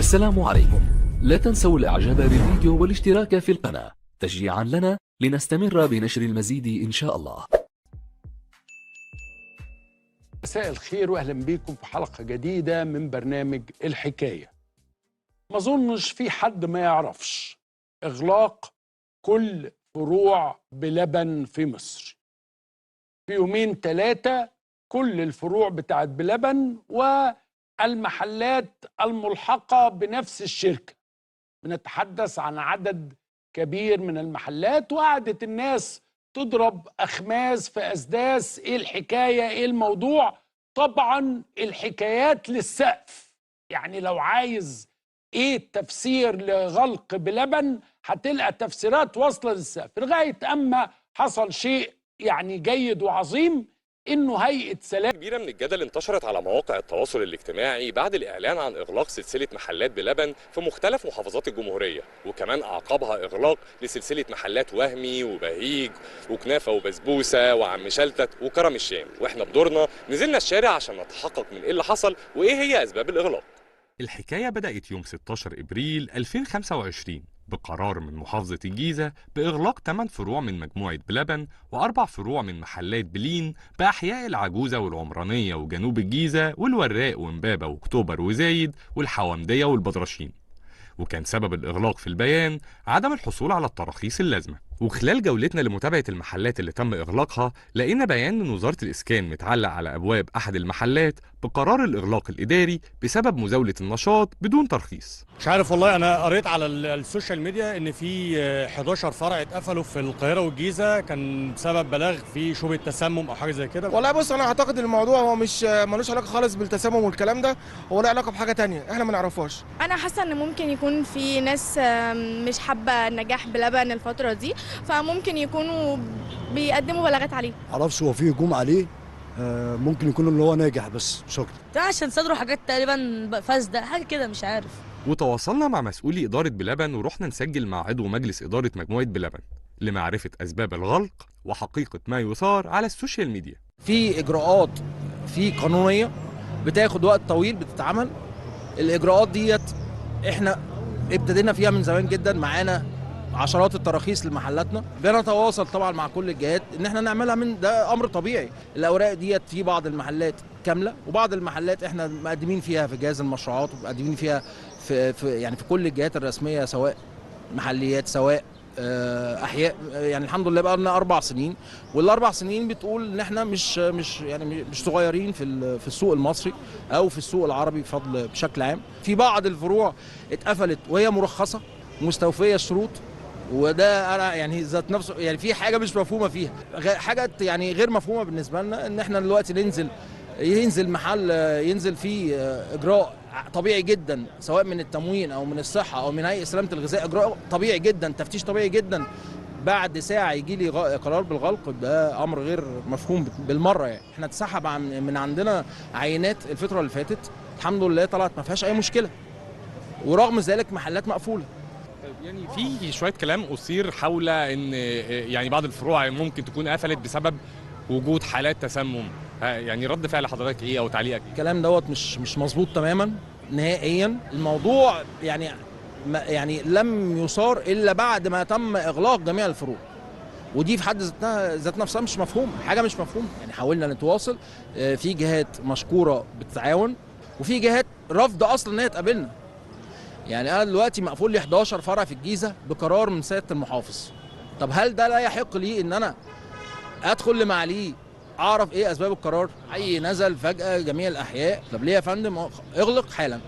السلام عليكم. لا تنسوا الاعجاب بالفيديو والاشتراك في القناة تشجيعا لنا لنستمر بنشر المزيد ان شاء الله. مساء الخير واهلا بيكم في حلقة جديدة من برنامج الحكاية. ما اظنش في حد ما يعرفش اغلاق كل فروع بلبن في مصر. في يومين ثلاثة كل الفروع بتاعت بلبن والمحلات الملحقة بنفس الشركة. بنتحدث عن عدد كبير من المحلات، وقعدت الناس تضرب أخماس في أسداس، إيه الحكاية إيه الموضوع؟ طبعا الحكايات للسقف، يعني لو عايز إيه التفسير لغلق بلبن هتلقى تفسيرات واصلة للسقف، لغاية أما حصل شيء يعني جيد وعظيم، إنه هيئة سلام كبيرة من الجدل انتشرت على مواقع التواصل الاجتماعي بعد الإعلان عن إغلاق سلسلة محلات بلبن في مختلف محافظات الجمهورية، وكمان أعقبها إغلاق لسلسلة محلات وهمي وبهيج وكنافة وبسبوسة وعم شلتت وكرم الشام. وإحنا بدورنا نزلنا الشارع عشان نتحقق من إيه اللي حصل وإيه هي أسباب الإغلاق. الحكاية بدأت يوم 16 إبريل 2025 بقرار من محافظة الجيزة بإغلاق 8 فروع من مجموعة بلبن و4 فروع من محلات بلين بأحياء العجوزة والعمرانية وجنوب الجيزة والوراق وإمبابة وأكتوبر وزايد والحوامدية والبدرشين. وكان سبب الإغلاق في البيان عدم الحصول على التراخيص اللازمة. وخلال جولتنا لمتابعة المحلات اللي تم إغلاقها لقينا بيان من وزارة الإسكان متعلق على أبواب أحد المحلات بقرار الإغلاق الإداري بسبب مزاولة النشاط بدون ترخيص. مش عارف والله، أنا قريت على ال social media إن في 11 فرع اتقفلوا في القاهرة والجيزة كان بسبب بلاغ في شبهة تسمم أو حاجة زي كده. والله بص، أنا أعتقد الموضوع هو مش ملوش علاقة خالص بالتسمم والكلام ده، هو له علاقة بحاجة تانية إحنا ما نعرفهاش. أنا حاسة إن ممكن يكون في ناس مش حابة نجاح بلبن الفترة دي، فممكن يكونوا بيقدموا بلاغات عليه. معرفش هو فيه هجوم عليه، ممكن يكون اللي هو ناجح بس مش اكتر. ده عشان صدروا حاجات تقريبا فاسدة، حاجة كده مش عارف. وتواصلنا مع مسؤولي ادارة بلبن ورحنا نسجل مع عضو مجلس ادارة مجموعة بلبن لمعرفة اسباب الغلق وحقيقة ما يثار على ال social media. في اجراءات في قانونية بتاخد وقت طويل بتتعمل. الاجراءات ديت احنا ابتدينا فيها من زمان جدا، معانا عشرات التراخيص لمحلاتنا، بنتواصل طبعا مع كل الجهات ان احنا نعملها، من ده امر طبيعي. الاوراق ديت في بعض المحلات كاملة، وبعض المحلات احنا مقدمين فيها في جهاز المشروعات، ومقدمين فيها في يعني في كل الجهات الرسمية، سواء محليات سواء احياء. يعني الحمد لله بقى لنا 4 سنين، وال4 سنين بتقول ان احنا مش يعني مش صغيرين في السوق المصري او في السوق العربي بفضل بشكل عام. في بعض الفروع اتقفلت وهي مرخصة مستوفيه الشروط، وده انا يعني ذات نفسه يعني في حاجة مش مفهومه فيها، حاجة يعني غير مفهومه بالنسبة لنا، ان احنا دلوقتي ينزل محل ينزل فيه اجراء طبيعي جدا، سواء من التموين او من الصحة او من هيئة سلامه الغذاء، اجراء طبيعي جدا، تفتيش طبيعي جدا، بعد ساعة يجي لي قرار بالغلق. ده امر غير مفهوم بالمرة. يعني احنا اتسحب من عندنا عينات الفترة اللي فاتت، الحمد لله طلعت ما فيهاش اي مشكلة، ورغم ذلك محلات مقفولة. يعني في شوية كلام أثير حول ان يعني بعض الفروع ممكن تكون قفلت بسبب وجود حالات تسمم، يعني رد فعل حضرتك ايه او تعليقك ايه؟ الكلام دوت مش مظبوط تماما نهائيا. الموضوع يعني لم يثار الا بعد ما تم اغلاق جميع الفروع، ودي في حد ذات نفسها مش مفهوم، حاجة مش مفهومه. يعني حاولنا نتواصل، في جهات مشكورة بتتعاون، وفي جهات رافضه اصلا ان هي تقابلنا. يعني انا دلوقتي مقفول لي 11 فرع في الجيزة بقرار من سيادة المحافظ. طب هل ده لا يحق لي ان انا ادخل لمعاليه اعرف ايه اسباب القرار؟ حي نزل فجاة جميع الاحياء، طب ليه يا فندم؟ اغلق حالا،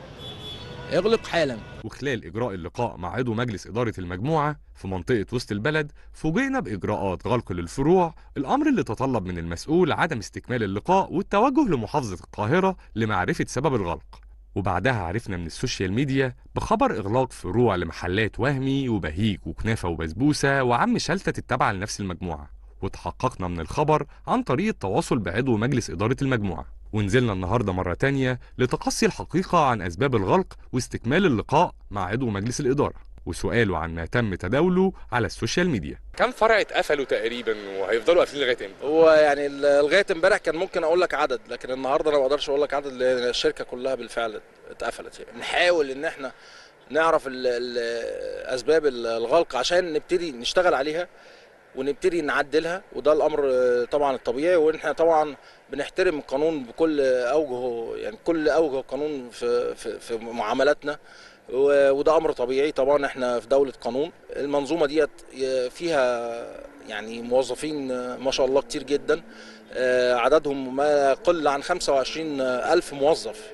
اغلق حالا. وخلال اجراء اللقاء مع عضو مجلس ادارة المجموعة في منطقة وسط البلد فوجئنا باجراءات غلق للفروع، الامر اللي تطلب من المسؤول عدم استكمال اللقاء والتوجه لمحافظه القاهرة لمعرفة سبب الغلق. وبعدها عرفنا من ال social media بخبر إغلاق فروع لمحلات وهمي وبهيج وكنافة وبسبوسة وعم شلتت التابعة لنفس المجموعة، وتحققنا من الخبر عن طريق التواصل بعضو مجلس إدارة المجموعة. ونزلنا النهاردة مرة تانية لتقصي الحقيقة عن أسباب الغلق واستكمال اللقاء مع عضو مجلس الإدارة وسؤاله عن ما تم تداوله على ال social media. كم فرع اتقفلوا تقريبا وهيفضلوا قافلين لغاية امتى؟ هو يعني لغاية امبارح كان ممكن اقول لك عدد، لكن النهارده انا ما اقدرش اقول لك عدد، لان الشركة كلها بالفعل اتقفلت. يعني نحاول ان احنا نعرف اسباب الغلق عشان نبتدي نشتغل عليها ونبتدي نعدلها، وده الامر طبعا الطبيعي. واحنا طبعا بنحترم القانون بكل اوجهه، يعني كل اوجه القانون في في في معاملاتنا، وده امر طبيعي. طبعا احنا في دولة قانون. المنظومة ديت فيها يعني موظفين ما شاء الله كتير جدا، عددهم ما يقل عن 25,000 موظف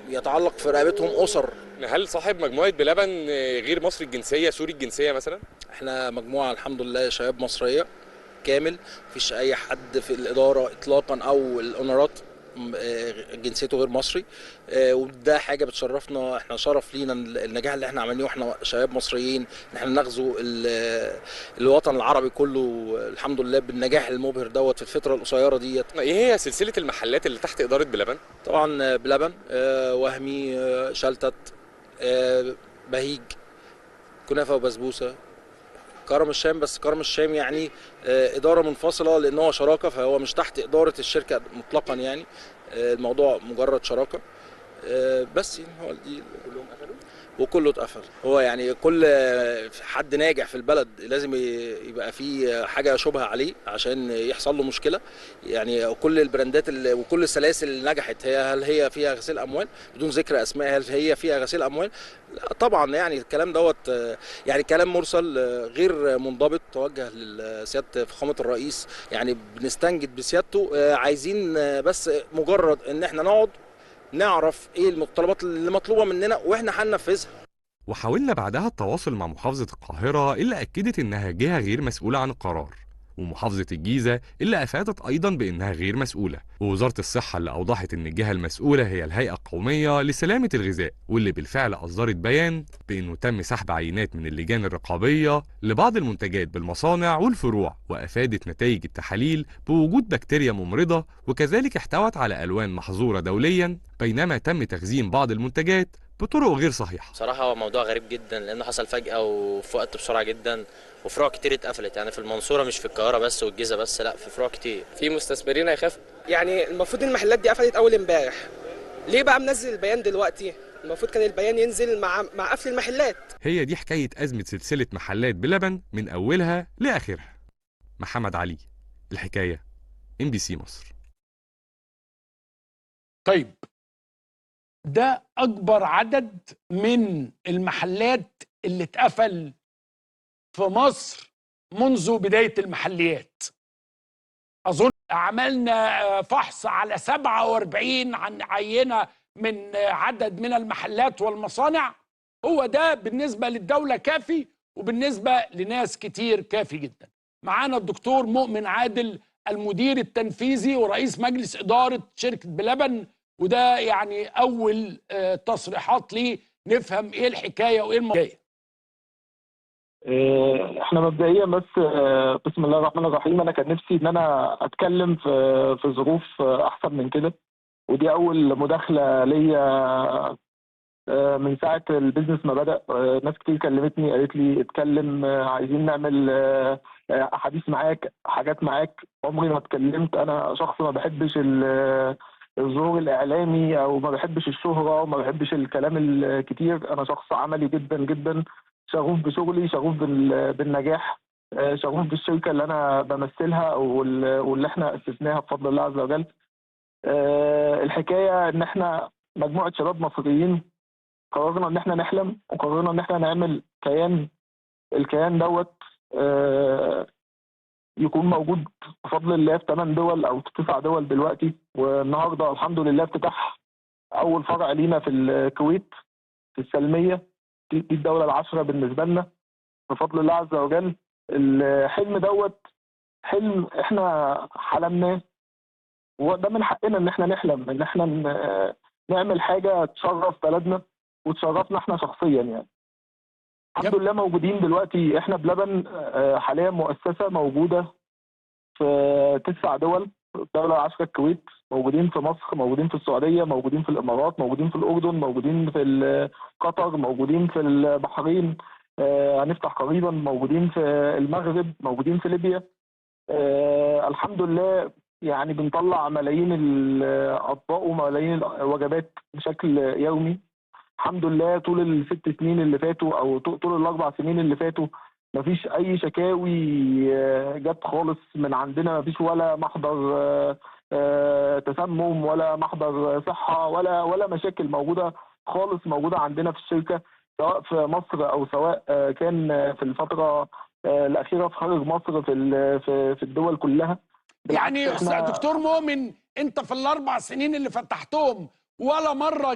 يتعلق في رقبتهم اسر. هل صاحب مجموعة بلبن غير مصري الجنسية، سوري الجنسية مثلا؟ احنا مجموعة الحمد لله شباب مصرية كامل، مفيش اي حد في الادارة اطلاقا او ال owner ات جنسيته غير مصري، وده حاجة بتشرفنا. احنا شرف لينا النجاح اللي احنا عملناه واحنا شباب مصريين، ان احنا نغزو الوطن العربي كله الحمد لله بالنجاح المبهر دوت في الفترة القصيرة ديت. ايه هي سلسلة المحلات اللي تحت ادارة بلبن؟ طبعا بلبن، وهمي، شلتت، بهيج، كنافه وبسبوسه، كرم الشام. بس كرم الشام يعني إدارة منفصلة لأن هو شراكة، فهو مش تحت إدارة الشركة مطلقا، يعني الموضوع مجرد شراكة بس. يعني هو دي كلهم قفلوا وكله اتقفل. هو يعني كل حد ناجح في البلد لازم يبقى فيه حاجة شبهة عليه عشان يحصل له مشكلة. يعني كل البراندات وكل السلاسل اللي نجحت، هي هل هي فيها غسيل أموال؟ بدون ذكر أسماء، هل هي فيها غسيل أموال؟ لا طبعا. يعني الكلام دوت يعني كلام مرسل غير منضبط توجه لسيادة فخامة الرئيس. يعني بنستنجد بسيادته، عايزين بس مجرد ان احنا نقعد نعرف ايه المتطلبات اللي مطلوبه مننا واحنا هننفذها. وحاولنا بعدها التواصل مع محافظة القاهرة اللي اكدت انها جهة غير مسؤولة عن القرار، ومحافظة الجيزة اللي افادت ايضا بانها غير مسؤولة، ووزارة الصحة اللي اوضحت ان الجهة المسؤولة هي الهيئة القومية لسلامة الغذاء، واللي بالفعل اصدرت بيان بانه تم سحب عينات من اللجان الرقابية لبعض المنتجات بالمصانع والفروع، وافادت نتائج التحاليل بوجود بكتيريا ممرضة، وكذلك احتوت على الوان محظورة دوليا، بينما تم تخزين بعض المنتجات بطرق غير صحيحة. بصراحة هو موضوع غريب جدا لأنه حصل فجأة وفي وقت بسرعة جدا، وفروع كتير اتقفلت، يعني في المنصورة مش في القاهرة بس والجيزة بس، لا في فروع كتير. في مستثمرين هيخافوا، يعني المفروض المحلات دي قفلت أول امبارح، ليه بقى منزل البيان دلوقتي؟ المفروض كان البيان ينزل مع قفل المحلات. هي دي حكاية أزمة سلسلة محلات بلبن من أولها لآخرها. محمد علي، الحكاية، MBC مصر. طيب ده أكبر عدد من المحلات اللي اتقفل في مصر منذ بداية المحليات. أظن عملنا فحص على 47 عن عينة من عدد من المحلات والمصانع. هو ده بالنسبة للدولة كافي، وبالنسبة لناس كتير كافي جدا. معانا الدكتور مؤمن عادل، المدير التنفيذي ورئيس مجلس إدارة شركة بلبن، وده يعني أول تصريحات ليه نفهم إيه الحكاية وإيه الموضوع. احنا مبدئيا بس بسم الله الرحمن الرحيم، انا كان نفسي ان انا اتكلم في ظروف احسن من كده، ودي اول مداخله ليا من ساعة ال business ما بدا. ناس كتير كلمتني قالت لي اتكلم، عايزين نعمل احاديث معاك، حاجات معاك. عمري ما اتكلمت، انا شخص ما بحبش الظهور الاعلامي او ما بحبش الشهرة وما بحبش الكلام الكتير. انا شخص عملي جدا جدا، شغوف بشغلي، شغوف بالنجاح، شغوف بالشركة اللي انا بمثلها واللي احنا اسسناها بفضل الله عز وجل. الحكاية ان احنا مجموعة شباب مصريين قررنا ان احنا نحلم، وقررنا ان احنا نعمل كيان. الكيان دوت يكون موجود بفضل الله في 8 دول او 9 دول دلوقتي، والنهارده الحمد لله افتتح اول فرع لينا في الكويت في السلمية. دي الدولة العاشرة بالنسبة لنا بفضل الله عز وجل. الحلم دوت حلم احنا حلمناه، وده من حقنا ان احنا نحلم، ان احنا نعمل حاجة تشرف بلدنا وتشرفنا احنا شخصيا. يعني الحمد لله موجودين دلوقتي احنا بلبن حاليا مؤسسة موجودة في 9 دول، الدولة العاشرة الكويت، موجودين في مصر، موجودين في السعودية، موجودين في الإمارات، موجودين في الأردن، موجودين في قطر، موجودين في البحرين، هنفتح قريبا، موجودين في المغرب، موجودين في ليبيا. الحمد لله يعني بنطلع ملايين الاطباق وملايين الوجبات بشكل يومي. الحمد لله طول ال6 سنين اللي فاتوا او طول ال4 سنين اللي فاتوا مفيش اي شكاوي جت خالص من عندنا، مفيش ولا محضر تسمم ولا محضر صحة ولا مشاكل موجودة خالص موجودة عندنا في الشركة، سواء في مصر او سواء كان في الفترة الاخيرة في خارج مصر في الدول كلها. يعني دكتور مؤمن، انت في ال4 سنين اللي فتحتهم ولا مرة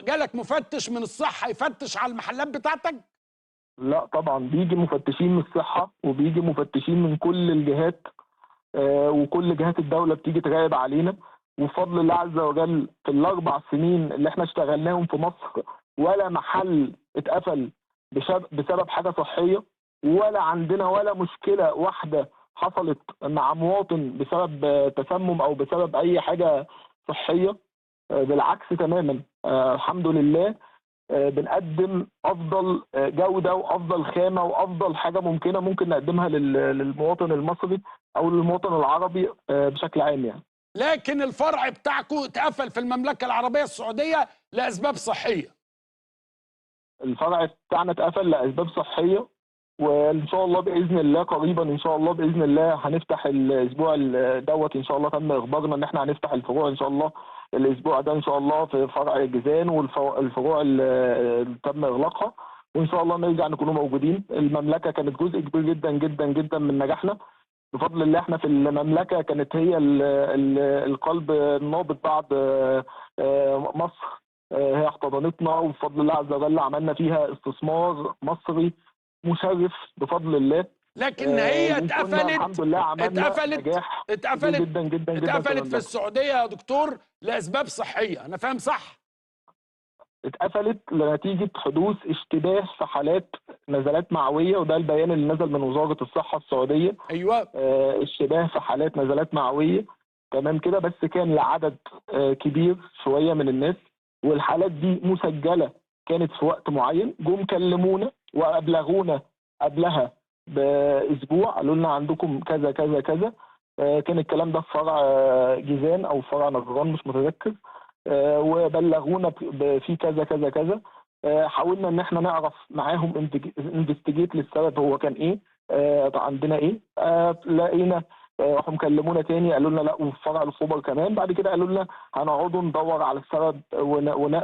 جالك مفتش من الصحة يفتش على المحلات بتاعتك؟ لا طبعا، بيجي مفتشين من الصحة وبيجي مفتشين من كل الجهات، وكل جهات الدولة بتيجي تراقب علينا. وبفضل الله عز وجل في ال4 سنين اللي احنا اشتغلناهم في مصر ولا محل اتقفل بسبب حاجة صحية، ولا عندنا ولا مشكلة واحدة حصلت مع مواطن بسبب تسمم او بسبب اي حاجة صحية. بالعكس تماما، الحمد لله بنقدم افضل جوده وافضل خامة وافضل حاجة ممكنة ممكن نقدمها للمواطن المصري او للمواطن العربي بشكل عام يعني. لكن الفرع بتاعكم اتقفل في المملكة العربية السعودية لاسباب صحية. الفرع بتاعنا اتقفل لاسباب صحية، وان شاء الله باذن الله قريبا ان شاء الله باذن الله هنفتح الاسبوع دوت ان شاء الله. تم اخبارنا ان احنا هنفتح الفروع ان شاء الله الاسبوع ده ان شاء الله في فرع جيزان والفروع اللي تم اغلاقها، وان شاء الله نرجع نكونوا موجودين. المملكة كانت جزء كبير جدا جدا جدا من نجاحنا بفضل الله. احنا في المملكة كانت هي القلب النابض بعد مصر، هي احتضنتنا وبفضل الله عز وجل عملنا فيها استثمار مصري مشرف بفضل الله. لكن هي اتقفلت، الحمد لله عملنا اتقفلت جدا جدا جدا، اتقفلت في السعودية يا دكتور لاسباب صحية، انا فاهم صح؟ اتقفلت لنتيجة حدوث اشتباه في حالات نزلات معويه، وده البيان اللي نزل من وزارة الصحة السعودية. ايوه، اشتباه في حالات نزلات معويه، تمام كده، بس كان لعدد كبير شوية من الناس، والحالات دي مسجله كانت في وقت معين. جم كلمونا وابلغونا قبلها باسبوع، قالوا لنا عندكم كذا كذا كذا. كان الكلام ده في فرع جيزان او فرع نجران مش متذكر، وبلغونا في كذا كذا كذا. حاولنا ان احنا نعرف معاهم investigate للسبب هو كان ايه، عندنا ايه. لقينا راحوا مكلمونا تاني قالوا لنا لا، وفي فرع الخبر كمان. بعد كده قالوا لنا هنقعدوا ندور على السبب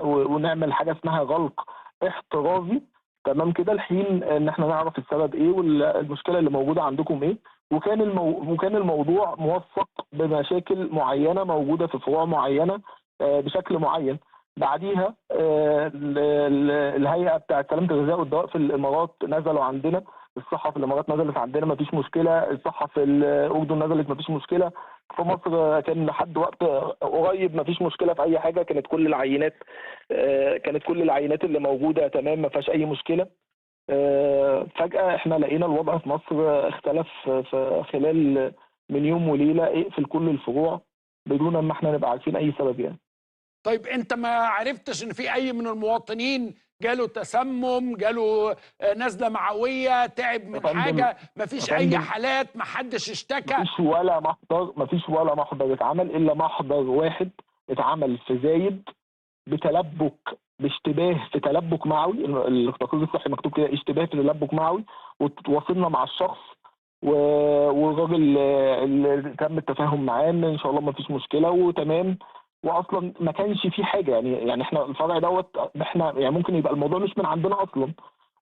ونعمل حاجة اسمها غلق احترازي، تمام كده، لحين ان احنا نعرف السبب ايه والمشكلة اللي موجودة عندكم ايه. وكان الموضوع موثق بمشاكل معينة موجودة في فروع معينة بشكل معين. بعديها الهيئة بتاعه سلامه الغذاء والدواء في الامارات نزلوا عندنا، الصحة في الامارات نزلت عندنا مفيش مشكلة، الصحة في الاردن نزلت مفيش مشكلة، في مصر كان لحد وقت قريب مفيش مشكلة في اي حاجة، كانت كل العينات اللي موجودة تمام ما فيهاش اي مشكلة. فجاة احنا لقينا الوضع في مصر اختلف في خلال من يوم وليلة، اقفل كل الفروع بدون ما احنا نبقى عارفين اي سبب يعني. طيب انت ما عرفتش ان في اي من المواطنين جاله تسمم، جاله نزله معويه، تعب من حاجة، مفيش اي حالات، ما حدش اشتكى؟ مفيش ولا محضر اتعمل الا محضر واحد اتعمل في زايد بتلبك، باشتباه في تلبك معوي. التقرير الصحي مكتوب كده اشتباه في تلبك معوي، وتواصلنا مع الشخص والراجل اللي تم التفاهم معاه ان ان شاء الله مفيش مشكلة وتمام. واصلا ما كانش في حاجة يعني احنا الفرع دوت احنا يعني ممكن يبقى الموضوع مش من عندنا اصلا،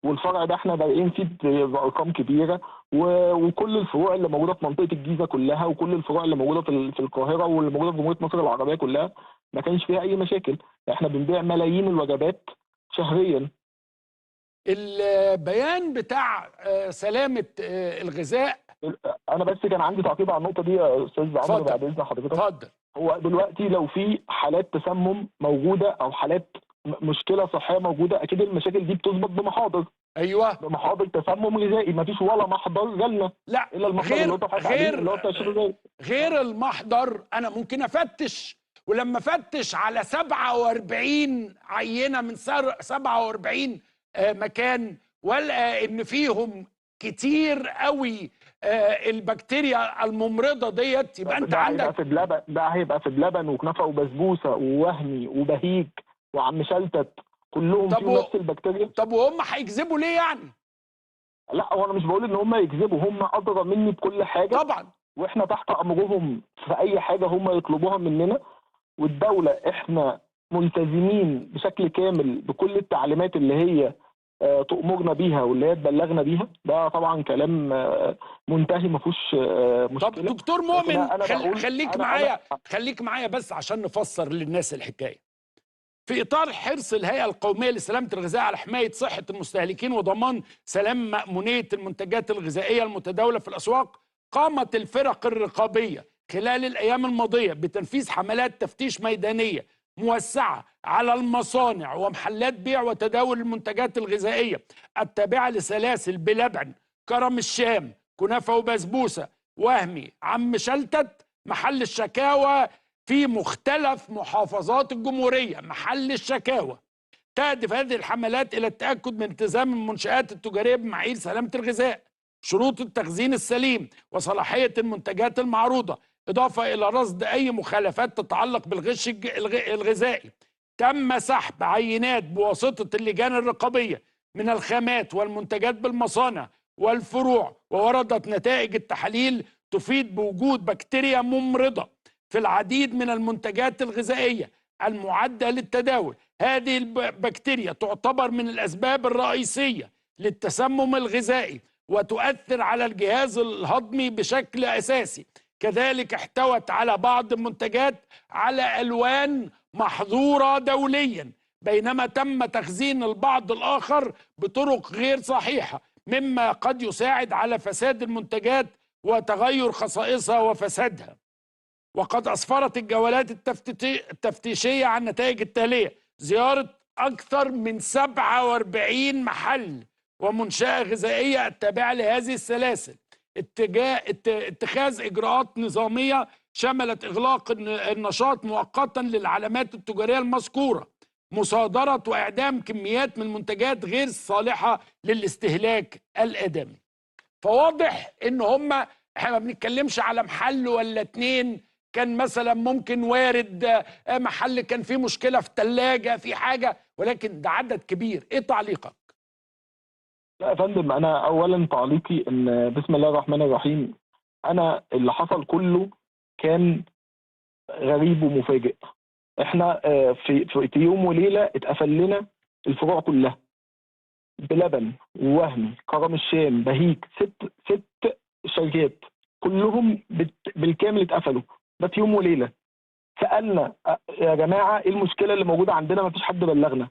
والفرع ده احنا بادئين فيه بارقام كبيرة، وكل الفروع اللي موجودة في منطقة الجيزة كلها وكل الفروع اللي موجودة في القاهرة واللي موجودة في جمهورية مصر العربية كلها ما كانش فيها اي مشاكل. احنا بنبيع ملايين الوجبات شهريا. البيان بتاع سلامه الغذاء، انا بس كان عندي تعقيب على النقطة دي يا استاذ عمرو بعد اذن حضرتك. اتفضل. هو دلوقتي لو في حالات تسمم موجودة او حالات مشكلة صحية موجودة، اكيد المشاكل دي بتظبط بمحاضر. ايوه، بمحاضر تسمم غذائي. مفيش ولا محضر جالنا، لا، الا المحضر غير اللي هو غير غير المحضر. انا ممكن افتش، ولما افتش على 47 عينه من 47 مكان، والقى ان فيهم كتير قوي البكتيريا الممرضة ديت، يبقى انت عندك في بلبن، ده هيبقى في بلبن وكنافه وبسبوسه ووهمي وبهيج وعم شلتت، كلهم فيهم نفس البكتيريا. طب وهم هيكذبوا ليه يعني؟ لا هو انا مش بقول ان هم يكذبوا، هم ادرى مني بكل حاجة طبعا، واحنا تحت امرهم في اي حاجة هم يطلبوها مننا، والدولة احنا ملتزمين بشكل كامل بكل التعليمات اللي هي تأمرنا بيها واللي هي تبلغنا بيها. ده طبعا كلام منتهي ما فيهوش مشكلة. طب دكتور مؤمن خليك معايا، خليك معايا بس عشان نفسر للناس الحكاية. في اطار حرص الهيئة القومية لسلامة الغذاء على حماية صحة المستهلكين وضمان سلام مأمونيه المنتجات الغذائية المتداولة في الاسواق، قامت الفرق الرقابية خلال الايام الماضية بتنفيذ حملات تفتيش ميدانية موسعة على المصانع ومحلات بيع وتداول المنتجات الغذائية التابعة لسلاسل بلبن، كرم الشام، كنافة وبسبوسة، وهمي، عم شلتت، محل الشكاوى في مختلف محافظات الجمهورية. محل الشكاوى. تهدف هذه الحملات إلى التأكد من التزام المنشآت التجارية بمعايير سلامة الغذاء، شروط التخزين السليم، وصلاحية المنتجات المعروضة، إضافة إلى رصد أي مخالفات تتعلق بالغش الغذائي. تم سحب عينات بواسطة اللجان الرقابية من الخامات والمنتجات بالمصانع والفروع، ووردت نتائج التحاليل تفيد بوجود بكتيريا ممرضة في العديد من المنتجات الغذائية المعدة للتداول. هذه البكتيريا تعتبر من الأسباب الرئيسية للتسمم الغذائي وتؤثر على الجهاز الهضمي بشكل أساسي. كذلك احتوت على بعض المنتجات على ألوان محظورة دوليا، بينما تم تخزين البعض الآخر بطرق غير صحيحة، مما قد يساعد على فساد المنتجات وتغير خصائصها وفسادها. وقد أسفرت الجولات التفتيشية عن نتائج التالية: زيارة أكثر من 47 محل ومنشأة غذائية التابعة لهذه السلاسل، اتخاذ إجراءات نظامية شملت إغلاق النشاط مؤقتا للعلامات التجارية المذكورة، مصادرة وإعدام كميات من منتجات غير صالحة للاستهلاك الآدمي. فواضح إن هم، احنا ما بنتكلمش على محل ولا اتنين كان مثلا ممكن وارد محل كان فيه مشكلة في الثلاجة في حاجة، ولكن ده عدد كبير. ايه تعليقك؟ لا يا فندم، انا اولا تعليقي ان بسم الله الرحمن الرحيم، انا اللي حصل كله كان غريب ومفاجئ. احنا في يوم وليلة اتقفل لنا الفروع كلها، بلبن ووهمي، كرم الشام، بهيج، ست شركات كلهم بالكامل اتقفلوا، ده في يوم وليلة. سالنا يا جماعة ايه المشكلة اللي موجودة عندنا؟ ما فيش حد بلغنا.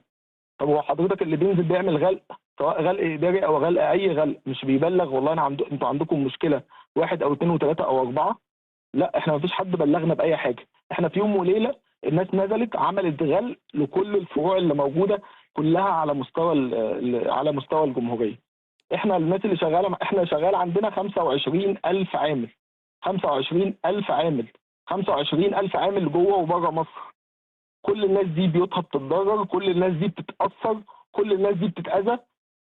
طب هو حضرتك اللي بينزل بيعمل غلق، سواء غلق اداري او غلق اي غلق، مش بيبلغ والله انا انتوا عندكم مشكلة 1 أو 2 و3 أو 4؟ لا، احنا ما فيش حد بلغنا باي حاجة. احنا في يوم وليلة الناس نزلت عملت غلق لكل الفروع اللي موجودة كلها على مستوى على مستوى الجمهورية. احنا الناس اللي شغالة، احنا شغال عندنا 25,000 عامل، 25,000 عامل، 25,000 عامل جوه وبره مصر. كل الناس دي بيوتها بتتضرر، كل الناس دي بتتاثر، كل الناس دي بتتاذى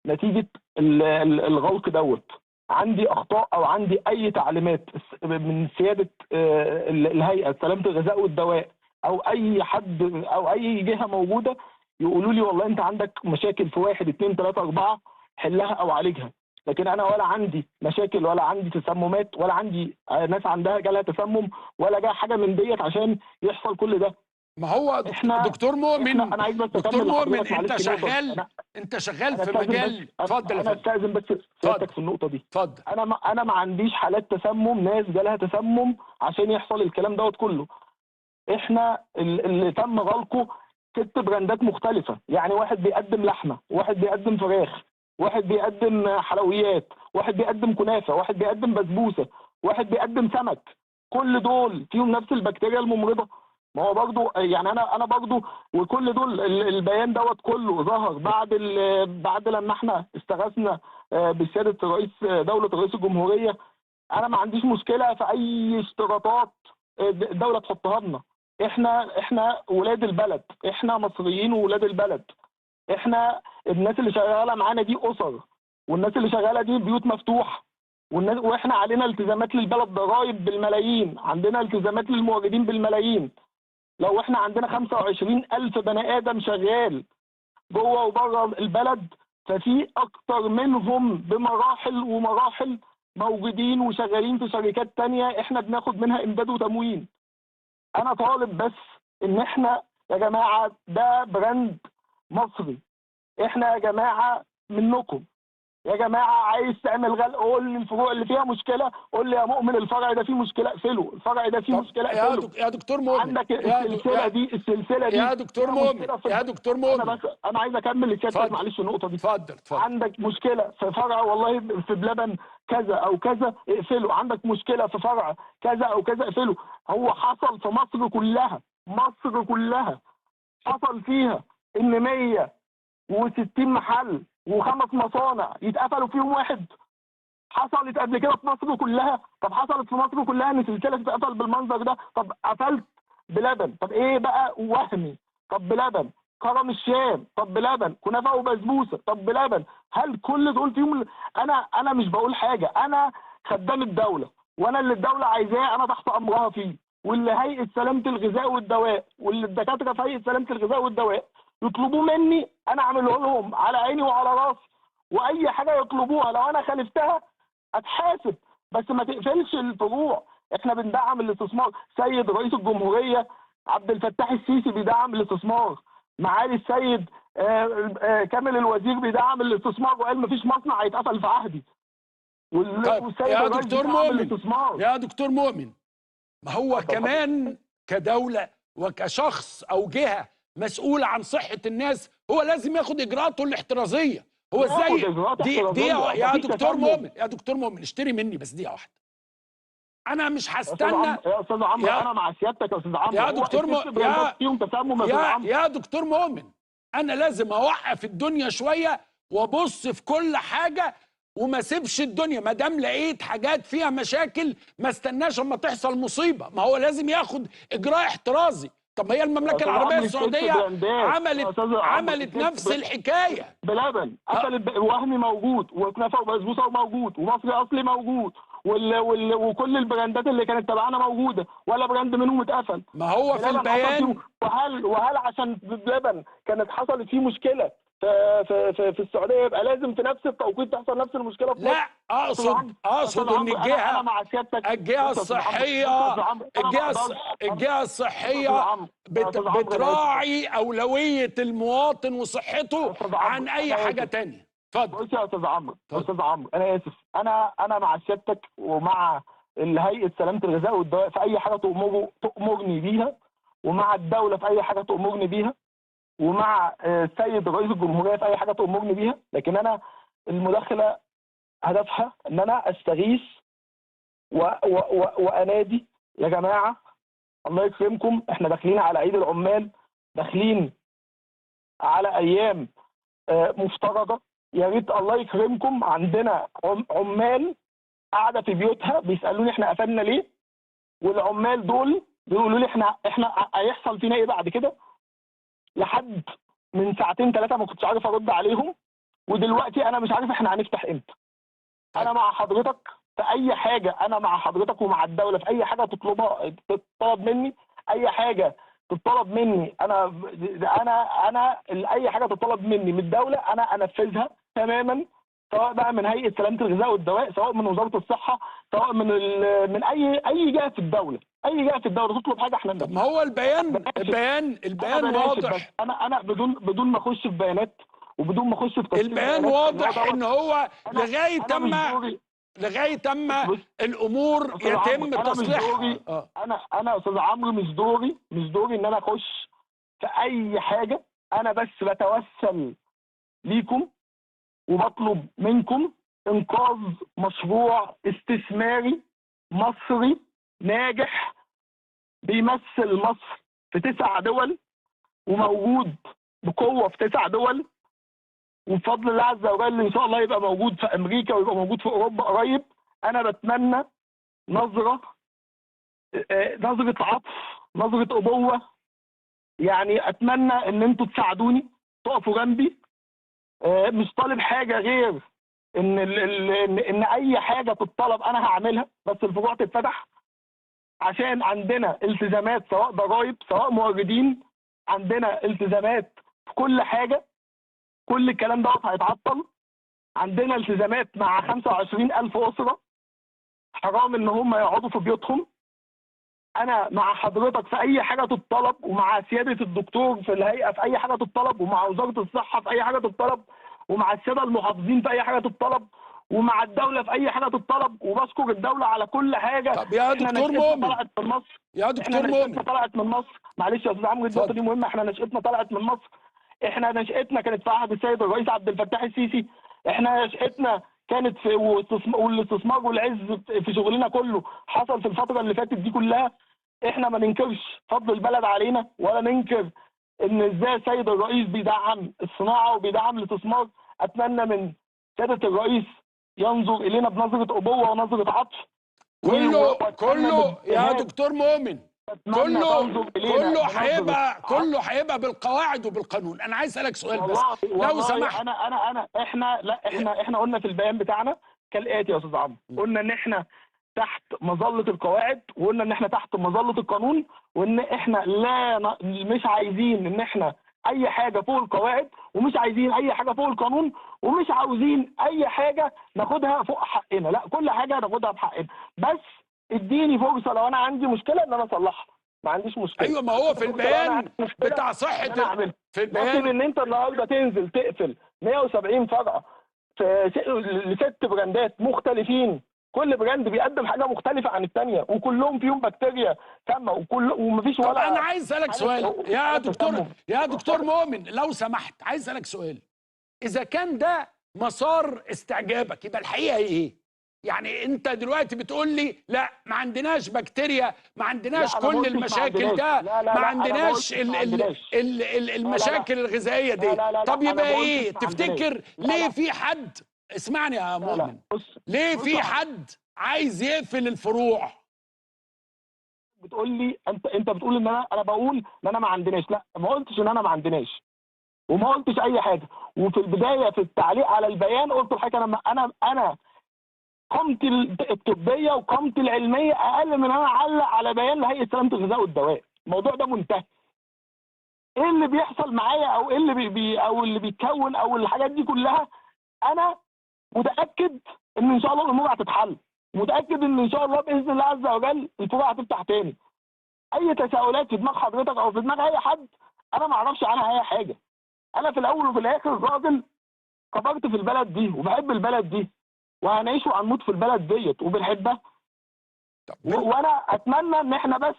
نتيجة الغلق دوت. عندي اخطاء او عندي اي تعليمات من سيادة الهيئة سلامه الغذاء والدواء او اي حد او اي جهة موجودة يقولوا لي والله انت عندك مشاكل في 1 2 3 4 حلها او عالجها. لكن انا ولا عندي مشاكل ولا عندي تسممات ولا عندي ناس عندها جالها تسمم ولا جا حاجة من ديت عشان يحصل كل ده. ما هو دكتور مؤمن، انا عايز بس دكتور مؤمن انت شغال، انت شغال في مجال. اتفضل يا فندم. انا استاذن بس سيادتك في النقطة دي. اتفضل. انا ما عنديش حالات تسمم، ناس جالها تسمم عشان يحصل الكلام دوت كله. احنا اللي تم غلقه 6 براندات مختلفة، يعني واحد بيقدم لحمه، واحد بيقدم فراخ، واحد بيقدم حلويات، واحد بيقدم كنافه، واحد بيقدم بسبوسه، واحد بيقدم سمك. كل دول فيهم نفس البكتيريا الممرضة. ما هو برضو يعني انا برضو، وكل دول البيان دوت كله ظهر بعد لما احنا استغاثنا بسياده رئيس دولة رئيس الجمهورية. انا ما عنديش مشكلة في اي اشتراطات الدولة تحطها لنا. احنا ولاد البلد، احنا مصريين وولاد البلد. احنا الناس اللي شغالة معانا دي اسر، والناس اللي شغالة دي بيوت مفتوحة. واحنا علينا التزامات للبلد، ضرايب بالملايين، عندنا التزامات للموردين بالملايين. لو احنا عندنا 25,000 بني ادم شغال جوه وبره البلد، ففي اكتر منهم بمراحل ومراحل موجودين وشغالين في شركات تانية احنا بناخد منها امداد وتموين. انا طالب بس ان احنا يا جماعة ده brand مصري، احنا يا جماعة منكم يا جماعة. عايز تعمل غلق قول لي الفروع اللي فيها مشكلة، قول لي يا مؤمن الفرع ده فيه مشكلة اقفله، الفرع ده فيه مشكلة اقفله. يا دكتور مؤمن عندك السلسلة دي، السلسلة دي يا دكتور مؤمن، يا دكتور مؤمن، انا بس انا عايز اكمل لسيادتك معلش النقطة دي. اتفضل اتفضل. عندك مشكلة في فرع والله في بلبن كذا او كذا اقفله، عندك مشكلة في فرع كذا او كذا اقفله. هو حصل في مصر كلها، مصر كلها حصل فيها ان 160 محل و5 مصانع يتقفلوا فيهم واحد. حصلت قبل كده في مصر كلها. طب حصلت في مصر كلها ان سلسلة تتقفل بالمنظر ده؟ طب قفلت بلبن، طب ايه بقى وهمي؟ طب بلبن، كرم الشام، طب بلبن، كنافه وبسبوسه، طب بلبن. هل كل دول فيهم؟ انا مش بقول حاجة، انا خدام الدولة، وانا اللي الدولة عايزاه انا تحت امرها فيه، واللي هيئة سلامه الغذاء والدواء واللي الدكاترة في هيئة سلامه الغذاء والدواء يطلبوه مني انا اعمله لهم على عيني وعلى راسي، واي حاجة يطلبوها لو انا خالفتها اتحاسب، بس ما تقفلش الفروع. احنا بندعم الاستثمار. سيد رئيس الجمهورية عبد الفتاح السيسي بيدعم الاستثمار، معالي السيد كامل الوزير بيدعم الاستثمار وقال مفيش مصنع هيتقفل في عهدي. طيب يا دكتور مؤمن، يا دكتور مؤمن، ما هو كمان كدولة وكشخص او جهة مسؤول عن صحة الناس هو لازم ياخد اجراءاته الاحترازية. هو ازاي دي يا دكتور مؤمن، يا دكتور مؤمن اشتري مني بس دقيقة واحدة. انا مش هستنى يا استاذ عمرو، انا مع سيادتك يا استاذ عمرو. يا دكتور يا دكتور مؤمن، انا لازم اوقف الدنيا شوية وابص في كل حاجة وما سيبش الدنيا. ما دام لقيت حاجات فيها مشاكل ما استناش اما تحصل مصيبة. ما هو لازم ياخد اجراء احترازي. طب ما هي المملكة العربية السعودية عملت نفس الحكاية. بلبن قفلت، وهمي موجود، وكنافه وبسبوسه موجود، ومصري اصلي موجود، وكل البراندات اللي كانت تبعنا موجودة، ولا brand منهم اتقفل. ما هو في البيان. وهل عشان بلبن كانت حصلت فيه مشكلة في في في السعودية يبقى لازم في نفس التوقيت تحصل نفس المشكلة في مصر؟ لا، اقصد ان الجهة، الجهة الصحية، الجهة الصحية بتراعي اولوية المواطن وصحته عن اي حاجة ثانية. اتفضل. بص يا استاذ عمرو، استاذ عمرو انا اسف، انا مع سيادتك ومع هيئة سلامه الغذاء والدواء في اي حاجة تؤمرني بيها، ومع الدولة في اي حاجة تؤمرني بيها، ومع السيد رئيس الجمهورية في اي حاجة تؤمرني بيها. لكن انا المداخلة هدفها ان انا استغيث وانادي يا جماعة الله يكرمكم، احنا داخلين على عيد العمال، داخلين على ايام مفترضه، يا ريت الله يكرمكم عندنا عمال قاعدة في بيوتها بيسالوني احنا قفلنا ليه، والعمال دول بيقولوا لي احنا هيحصل فينا ايه بعد كده. لحد من ساعتين ثلاثة ما كنتش عارف ارد عليهم، ودلوقتي انا مش عارف احنا هنفتح امتى. انا مع حضرتك في اي حاجة، انا مع حضرتك ومع الدولة في اي حاجة تطلبها، تطلب مني اي حاجة تطلب مني، انا انا انا اي حاجة تطلب مني من الدولة انا انفذها تماما، سواء بقى من هيئة سلامه الغذاء والدواء، سواء من وزارة الصحة، سواء من اي جهة في الدولة، اي جهة في الدولة تطلب حاجة احنا. طب ما هو البيان البيان واضح. انا بدون ما اخش في بيانات وبدون ما اخش في تفاصيل، البيان واضح ان هو لغاية اما الامور يتم تصليحها. انا استاذ عمرو مش دوري ان انا اخش في اي حاجة، انا بس بتوسل ليكم وبطلب منكم انقاذ مشروع استثماري مصري ناجح بيمثل مصر في 9 دول وموجود بقوة في 9 دول، وبفضل الله عز وجل ان شاء الله يبقى موجود في امريكا ويبقى موجود في اوروبا قريب. انا بتمنى نظره عطف، نظره ابوه، يعني اتمنى ان انتوا تساعدوني، تقفوا جنبي. مش طالب حاجة غير ان ان اي حاجة تتطلب انا هعملها، بس الفروع تتفتح، عشان عندنا التزامات سواء ضرايب سواء موردين، عندنا التزامات في كل حاجة، كل الكلام ده هيتعطل. عندنا التزامات مع 25,000 اسره، حرام ان هم يقعدوا في بيوتهم. انا مع حضرتك في اي حاجة تتطلب، ومع سيادة الدكتور في الهيئة في اي حاجة تتطلب، ومع وزارة الصحة في اي حاجة تتطلب، ومع السادة المحافظين في اي حاجة تتطلب، ومع الدولة في اي حاجة تتطلب، وبشكر الدولة على كل حاجة. طب يا دكتور مؤمن، طلعت من مصر يا دكتور مؤمن، طلعت من مصر، معلش يا استاذ عمرو النقطة دي مهمة. احنا نشأتنا طلعت من مصر، احنا نشأتنا كانت في عهد السيد الرئيس عبد الفتاح السيسي، احنا نشأتنا كانت في والاستثمار والعز في شغلنا كله حصل في الفترة اللي فاتت دي كلها. احنا ما ننكرش فضل البلد علينا، ولا ننكر ان ازاي السيد الرئيس بيدعم الصناعة وبيدعم الاستثمار. اتمنى من سيادة الرئيس ينظر الينا بنظره ابوه ونظره عطف. كله يا دكتور مؤمن، كله هيبقى بالقواعد وبالقانون. انا عايز اسالك سؤال بس لو سمحت. انا انا انا احنا لا احنا احنا قلنا في البيان بتاعنا كالاتي يا استاذ عمرو، قلنا ان احنا تحت مظلة القواعد، وقلنا ان احنا تحت مظلة القانون، وان احنا لا مش عايزين ان احنا اي حاجة فوق القواعد، ومش عايزين اي حاجة فوق القانون، ومش عاوزين اي حاجة ناخدها فوق حقنا، لا كل حاجة ناخدها بحقنا، بس اديني فرصة لو انا عندي مشكلة ان انا اصلحها، ما عنديش مشكلة. ايوه، ما هو في البيان بتاع صحة في البيان ان انت النهارده تنزل تقفل 170 فرع في لست براندات مختلفين، كل brand بيقدم حاجة مختلفة عن الثانية، وكلهم فيهم بكتيريا سامة، وكل ومفيش ولا. طب انا عايز اسالك سؤال يا دكتور، يا دكتور مؤمن لو سمحت، عايز اسالك سؤال. اذا كان ده مسار استعجابك يبقى الحقيقة ايه؟ يعني انت دلوقتي بتقول لي لا ما عندناش بكتيريا، ما عندناش كل المشاكل ده، ما عندناش المشاكل الغذائية دي. طب يبقى ايه؟ تفتكر ليه في حد، اسمعني يا مؤمن، ليه في حد عايز يقفل الفروع؟ بتقول لي انت بتقول ان انا بقول ان انا ما عندناش، لا ما قلتش ان انا ما عندناش، وما قلتش اي حاجة. وفي البداية في التعليق على البيان قلت لحضرتك انا قيمتي الطبية وقيمتي العلمية اقل من انا اعلق على بيان لهيئة سلامه الغذاء والدواء. الموضوع ده منتهي. ايه اللي بيحصل معايا او ايه اللي بي او اللي بيتكون او الحاجات دي كلها، انا متاكد ان ان شاء الله الامور هتتحل، متاكد ان ان شاء الله باذن الله عز وجل الفروع هتفتح تاني. اي تساؤلات في دماغ حضرتك او في دماغ اي حد انا ما اعرفش عنها اي حاجة. انا في الاول وفي الاخر راجل كبرت في البلد دي وبحب البلد دي، وهنعيش وهنموت في البلد ديت وبنحبها. وانا اتمنى ان احنا بس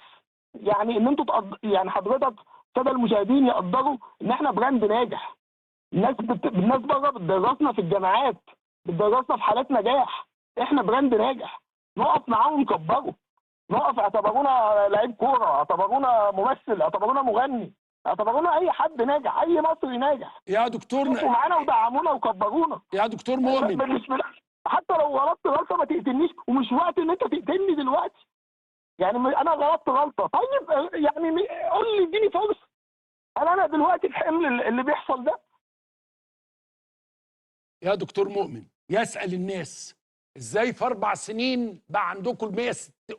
يعني ان انتوا يعني حضرتك السادة المشاهدين يقدروا ان احنا brand ناجح. الناس بره بتدرسنا في الجامعات، بتدرسنا في حالات نجاح، احنا brand ناجح، نقف معاهم ونكبره، نقف اعتبرونا لعيب كورة، اعتبرونا ممثل، اعتبرونا مغني، اعتبرونا اي حد ناجح، اي مصري ناجح. يا دكتور وقفوا معانا ودعمونا وكبرونا يا دكتور مؤمن. حتى لو غلطت غلطه ما تقتلنيش، ومش وقت ان انت تقتلني دلوقتي. يعني انا غلطت غلطه، طيب يعني قول لي اديني فرصة. انا دلوقتي في حمل اللي بيحصل ده. يا دكتور مؤمن، يسأل الناس ازاي في 4 سنين بقى عندكم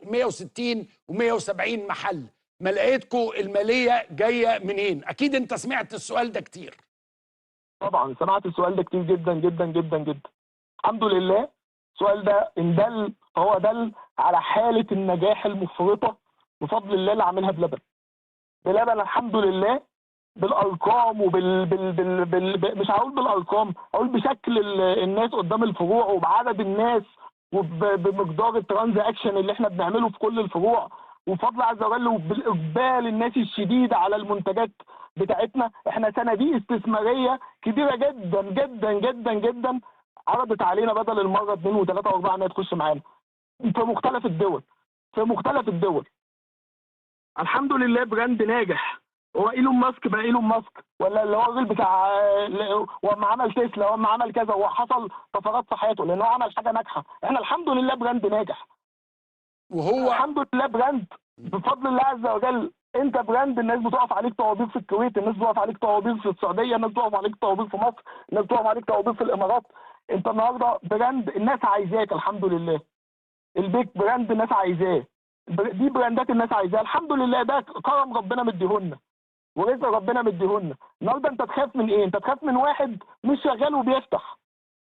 160 و170 محل، ما لقيتكم المالية جاية منين؟ اكيد انت سمعت السؤال ده كتير. طبعا سمعت السؤال ده كتير جدا جدا جدا جدا. الحمد لله السؤال ده ان دل فهو دل على حاله النجاح المفرطة بفضل الله اللي عاملها بلبن. بلبن الحمد لله بالارقام وبال بال بال بال مش هقول بالارقام، هقول بشكل الناس قدام الفروع وبعدد الناس وبمقدار ال transaction اللي احنا بنعمله في كل الفروع، وبفضل عز وجل وبالاقبال الناس الشديد على المنتجات بتاعتنا. احنا صناديق استثمارية كبيرة جدا جدا جدا جدا عرضت علينا بدل المرة 2 و3 و4 انها تخش معانا في مختلف الدول، في مختلف الدول. الحمد لله brand ناجح. هو ايلون ماسك بقى ايلون ماسك، ولا اللي هو الراجل بتاع وما عمل تسلا وما عمل كذا وحصل طفرات في حياته لان هو عمل حاجة ناجحة. احنا الحمد لله brand ناجح، وهو الحمد لله brand بفضل الله عز وجل. انت brand الناس بتقف عليك طوابير في الكويت، الناس بتقف عليك طوابير في السعودية، الناس بتقف عليك طوابير في مصر، الناس بتقف عليك طوابير في الامارات. انت النهارده brand الناس عايزاك الحمد لله. البيك brand الناس عايزاه، دي براندات الناس عايزاها الحمد لله، ده كرم ربنا مديهولنا ورزق ربنا مديهولنا. النهارده انت تخاف من ايه؟ انت تخاف من واحد مش شغال وبيفتح،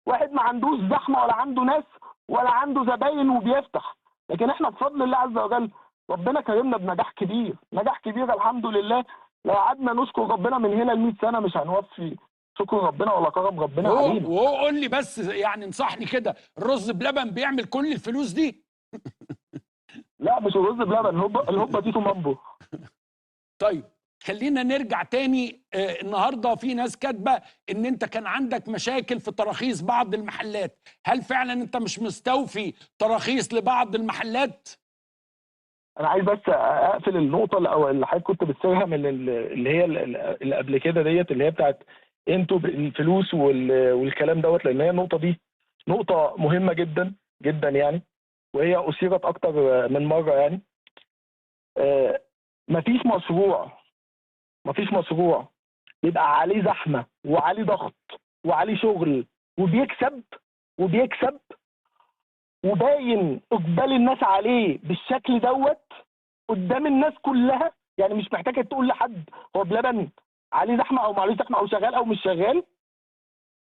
واحد ما عندوش زحمة ولا عنده ناس ولا عنده زباين وبيفتح. لكن احنا بفضل الله عز وجل ربنا كرمنا بنجاح كبير، نجاح كبير الحمد لله. لو قعدنا نشكر ربنا من هنا ل 100 سنة مش هنوفي شكر ربنا ولا كرم ربنا علينا. وهو قول لي بس يعني انصحني كده، الرز بلبن بيعمل كل الفلوس دي؟ لا مش الرز بلبن، الهبة دي تومامبو. طيب خلينا نرجع تاني. النهارده في ناس كاتبه ان انت كان عندك مشاكل في تراخيص بعض المحلات، هل فعلا انت مش مستوفي تراخيص لبعض المحلات؟ انا عايز بس اقفل النقطة اللي حضرتك كنت بتسيرها من اللي هي اللي قبل كده ديت، اللي هي بتاعت انتوا الفلوس والكلام دوت، لان هي النقطة دي نقطة مهمة جدا جدا يعني، وهي اثيرت اكتر من مرة يعني. مفيش مشروع يبقى عليه زحمة وعليه ضغط وعليه شغل وبيكسب وباين اقبال الناس عليه بالشكل دوت قدام الناس كلها، يعني مش محتاجه تقول لحد هو بلبن عليه زحمة او ما عليهوش زحمة او شغال او مش شغال.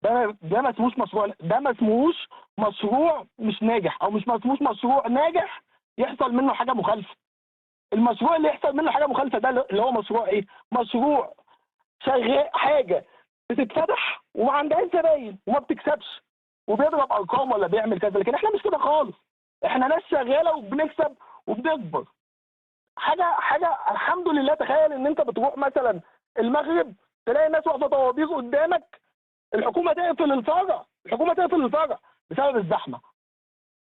ده ما اسموش مشروع، ده ما اسموش مشروع مش ناجح، او مش ما اسموش مشروع ناجح يحصل منه حاجة مخالفة. المشروع اللي يحصل منه حاجة مخالفة ده اللي هو مشروع ايه؟ مشروع شغال حاجة بتتفتح وما عندهاش زباين وما بتكسبش وبيضرب ارقام ولا بيعمل كذا. لكن احنا مش كده خالص، احنا ناس شغالة وبنكسب وبنكبر. حاجة الحمد لله. تخيل ان انت بتروح مثلا المغرب تلاقي ناس واقفة طوابير قدامك، الحكومة تقفل الفرع، الحكومة تقفل الفرع بسبب الزحمة.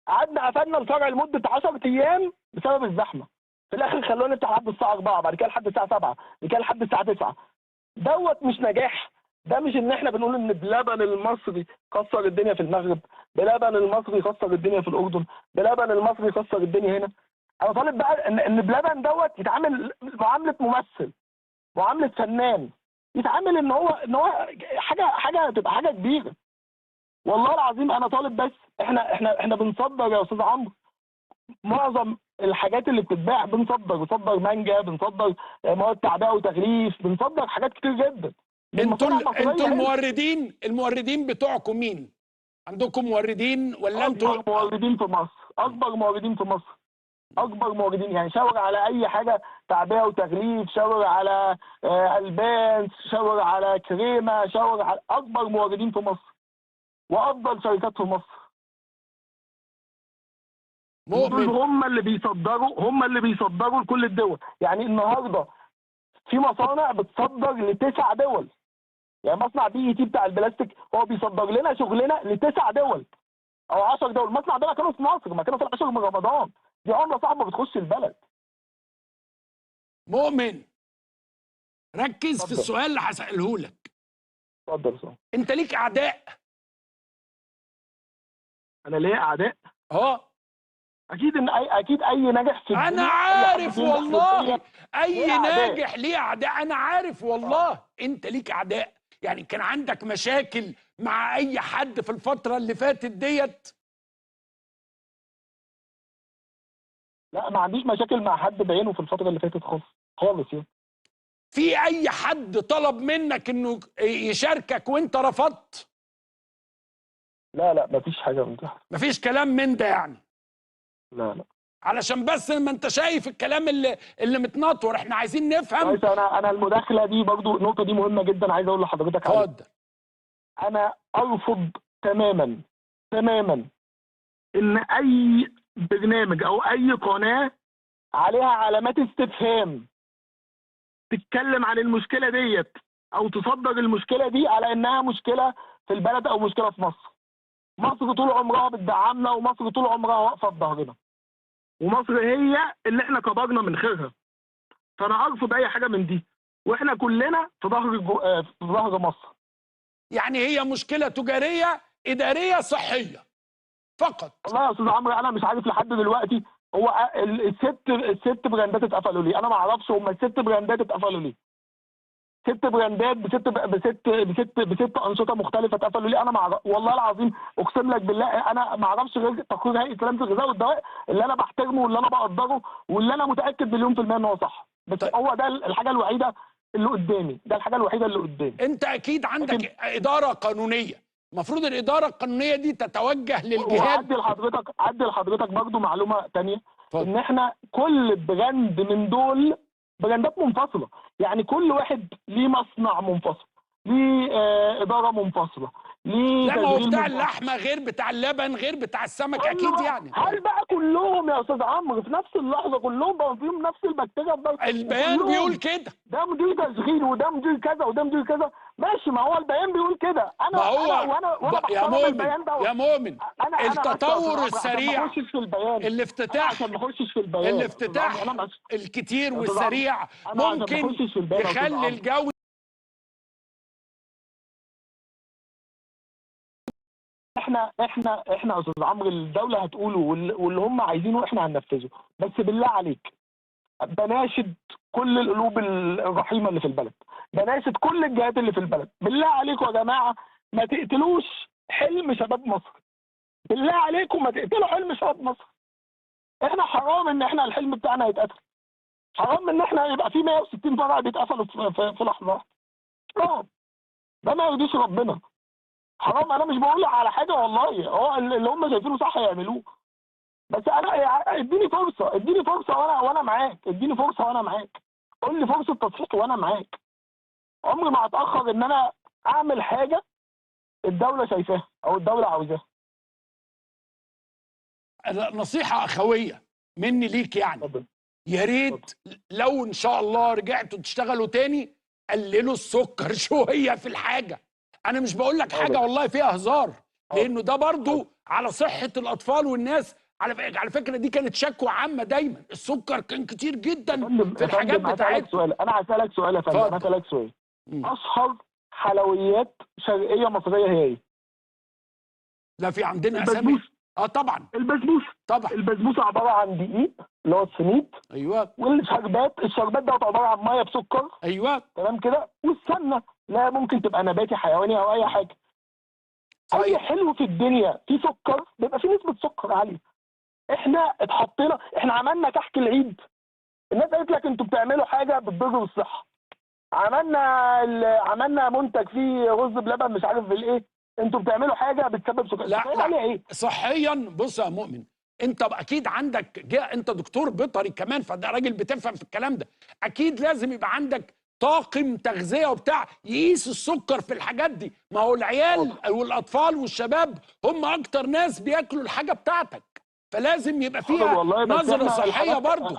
قعدنا قفلنا الفرع لمدة 10 ايام بسبب الزحمة. في الاخر خلونا نفتح لحد الساعة 4، بعد كده لحد الساعة 7، بعد كده لحد الساعة 9. دوت مش نجاح. ده مش ان احنا بنقول ان بلبن المصري كسر الدنيا في المغرب، بلبن المصري كسر الدنيا في الاردن، بلبن المصري كسر الدنيا هنا. انا طالب بقى ان بلبن دوت يتعامل معاملة ممثل، معاملة فنان، يتعامل ان هو حاجة تبقى حاجة كبيرة. والله العظيم انا طالب بس احنا بنصدر يا استاذ عمرو، معظم الحاجات اللي بتتباع بنصدر مانجا، بنصدر مواد تعبئة وتغليف، بنصدر حاجات كتير جدا. انتوا الموردين بتوعكم مين؟ عندكم موردين ولا انتوا؟ اكبر موردين في مصر، اكبر موردين في مصر، اكبر موردين. يعني شاور على اي حاجة تعبئة وتغليف، شاور على البان، شاور على كريمة، شاور على اكبر موردين في مصر وافضل شركات في مصر. دول هم اللي بيصدروا، هم اللي بيصدروا لكل الدول. يعني النهارده في مصانع بتصدر ل9 دول. يعني مصنع PET بتاع البلاستيك هو بيصدر لنا شغلنا ل9 دول او 10 دول. المصنع ده مكانه في مصر، مكانه في العاشر من رمضان. دي عمله صعبة بتخش البلد. مؤمن، ركز في السؤال اللي هسأله لك. اتفضل. سؤال. انت ليك اعداء؟ انا ليا اعداء؟ اه اكيد، ان اكيد اي ناجح في انا عارف والله، اي ناجح ليه اعداء، انا عارف والله. انت ليك اعداء؟ يعني كان عندك مشاكل مع اي حد في الفترة اللي فاتت ديت؟ لا، ما عنديش مشاكل مع حد بعينه في الفترة اللي فاتت خالص خالص. يعني في اي حد طلب منك انه يشاركك وانت رفضت؟ لا لا، مفيش حاجة من ده، مفيش كلام من ده يعني. لا لا، علشان بس ما انت شايف الكلام اللي متنطور، احنا عايزين نفهم. كويس. انا المداخلة دي برضو النقطة دي مهمة جدا، عايز اقول لحضرتك عليها. اتفضل. انا ارفض تماما تماما ان اي برنامج او اي قناة عليها علامات استفهام تتكلم عن المشكلة ديت او تصدر المشكلة دي على انها مشكلة في البلد او مشكلة في مصر. مصر طول عمرها بتدعمنا، ومصر طول عمرها واقفة في ظهرنا، ومصر هي اللي احنا كبرنا من خيرها. فانا ارفض اي حاجة من دي، واحنا كلنا في ظهر مصر. يعني هي مشكلة تجارية ادارية صحية فقط. والله يا استاذ عمرو انا مش عارف لحد دلوقتي هو الست براندات اتقفلوا ليه. انا ما اعرفش هم الست براندات اتقفلوا ليه. 6 براندات بست بست بست بست انشطة مختلفة اتقفلوا ليه؟ انا ما والله العظيم اقسم لك بالله انا ما اعرفش غير تقرير هيئة سلامه الغذاء والدواء اللي انا بحترمه واللي انا بقدره واللي انا متاكد 1,000,000% ان هو صح، بس طيب. هو ده الحاجة الوحيدة اللي قدامي، ده الحاجة الوحيدة اللي قدامي. انت اكيد عندك ادارة قانونية، المفروض الادارة القانونية دي تتوجه للجهات. وعدي لحضرتك برضه معلومة ثانية، ان احنا كل brand من دول براندات منفصلة، يعني كل واحد ليه مصنع منفصل، ليه ادارة منفصلة، ليه لا ما هو بتاع اللحمة غير بتاع اللبن غير بتاع السمك اكيد يعني. هل بقى كلهم يا استاذ عمرو في نفس اللحظة كلهم بقوا فيهم نفس البكتيريا؟ البيان بيقول كده، ده مدير تشغيل وده مدير كذا وده مدير كذا، ماشي، ما هو البيان بيقول كده. انا ما هو وانا يا مؤمن يا مؤمن التطور السريع، الافتتاح، الافتتاح الكتير والسريع ممكن يخلي الجو. احنا يا استاذ عمرو الدولة هتقوله واللي هم عايزينه احنا هننفذه، بس بالله عليك بناشد كل القلوب الرحيمة اللي في البلد، بناشد كل الجهات اللي في البلد، بالله عليكم يا جماعة ما تقتلوش حلم شباب مصر، بالله عليكم ما تقتلوا حلم شباب مصر. احنا حرام ان احنا الحلم بتاعنا يتقتل، حرام ان احنا يبقى في 160 فرع بيتقفلوا في لحظة واحدة، حرام، ده ما يرضيش ربنا، حرام. انا مش بقول على حاجة والله، هو اللي هم شايفينه صح يعملوه، بس انا اديني فرصة، اديني فرصة وانا معاك، اديني فرصة وانا معاك، قول لي فرصة تصحيح وانا معاك. عمري ما هتاخر ان انا اعمل حاجة الدولة شايفاها او الدولة عاوزاها. نصيحة اخويه مني ليك يعني، يا ريت لو ان شاء الله رجعتوا تشتغلوا تاني قللوا السكر شوية في الحاجة. انا مش بقول لك حاجة والله فيها هزار، لانه ده برضو على صحة الاطفال والناس. على فكرة دي كانت شكوى عامة دايما، السكر كان كتير جدا في الحاجات بتاعتنا. انا هسالك سؤال يا فندم، انا هسالك سؤال. اشهر حلويات شرقية مصرية هي ايه؟ لا في عندنا اسامي. طبعا البسبوسه، طبعا البسبوسه عبارة عن دقيق اللي هو السميد، ايوه، والشربات، الشربات ده عبارة عن مية بسكر، ايوه تمام كده، والسمنه لا ممكن تبقى نباتي حيواني او اي حاجة. صحيح. اي حلو في الدنيا فيه سكر بيبقى فيه نسبه سكر عالية. احنا اتحطينا، احنا عملنا كحك العيد، الناس قالت لك انتوا بتعملوا حاجة بتضر بالصحة. عملنا منتج فيه رز بلبن مش عارف بالايه، انتوا بتعملوا حاجة بتسبب سكر. لا لا ايه صحيا. بص يا مؤمن، انت اكيد عندك، انت دكتور بيطري كمان، فده راجل بتفهم في الكلام ده، اكيد لازم يبقى عندك طاقم تغذية وبتاع يقيس السكر في الحاجات دي. ما هو العيال والاطفال والشباب هم اكتر ناس بياكلوا الحاجة بتاعتك، فلازم يبقى فيها نظره صحية برضه.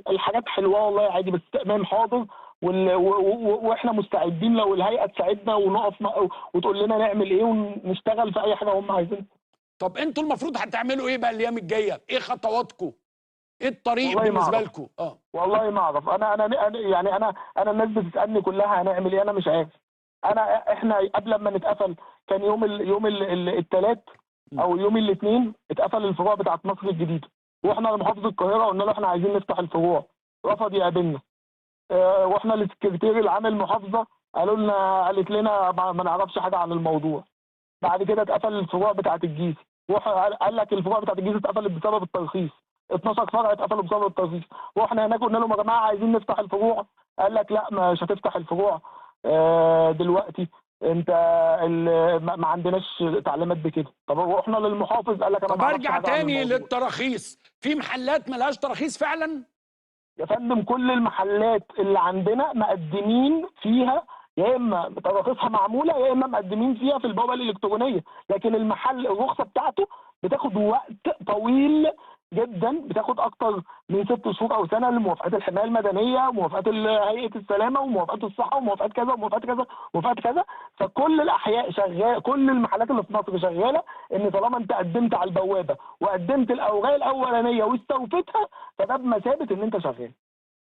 الحاجات حلوة والله عادي، بس تمام حاضر، واحنا مستعدين لو الهيئة تساعدنا ونقف وتقول لنا نعمل ايه ونشتغل في اي حاجة هم عايزينها. طب انتوا المفروض هتعملوا ايه بقى الايام الجاية؟ ايه خطواتكم؟ ايه الطريق بالنسبة لكم؟ والله ما اعرف. انا يعني انا الناس بتسالني كلها هنعمل ايه، انا مش عارف. احنا قبل ما نتقفل كان يوم الثلاث او يوم الاثنين اتقفل الفروع بتاعت مصر الجديدة، واحنا لمحافظه القاهرة قلنا له احنا عايزين نفتح الفروع، رفض يقابلنا. واحنا للسكرتير العام المحافظة قالوا لنا، قالت لنا ما نعرفش حاجة عن الموضوع. بعد كده اتقفل الفروع بتاعت الجيزة، قال لك الفروع بتاعت الجيزة اتقفلت بسبب الترخيص، 12 فرع اتقفلوا بسبب الترخيص. واحنا هناك قلنا لهم يا جماعة عايزين نفتح الفروع، قال لك لا مش هتفتح الفروع دلوقتي، انت ما عندناش تعليمات بكده. طب رحنا للمحافظ قال لك انا. طب ارجع تاني للتراخيص، في محلات ملهاش تراخيص فعلا؟ يا فندم كل المحلات اللي عندنا مقدمين فيها، يا اما تراخيصها معمولة يا اما مقدمين فيها في البوابة الالكترونية، لكن المحل الرخصة بتاعته بتاخد وقت طويل جدا، بتاخد اكتر من 6 شهور او سنة لموافقات الحماية المدنية وموافقات هيئة السلامة وموافقات الصحة وموافقات كذا وموافقات كذا وموافقات كذا. فكل الاحياء شغالة، كل المحلات اللي في مصر شغالة، ان طالما انت قدمت على البوابة وقدمت الاوراق الاولانية واستوفيتها فده بمثابة ان انت شغال.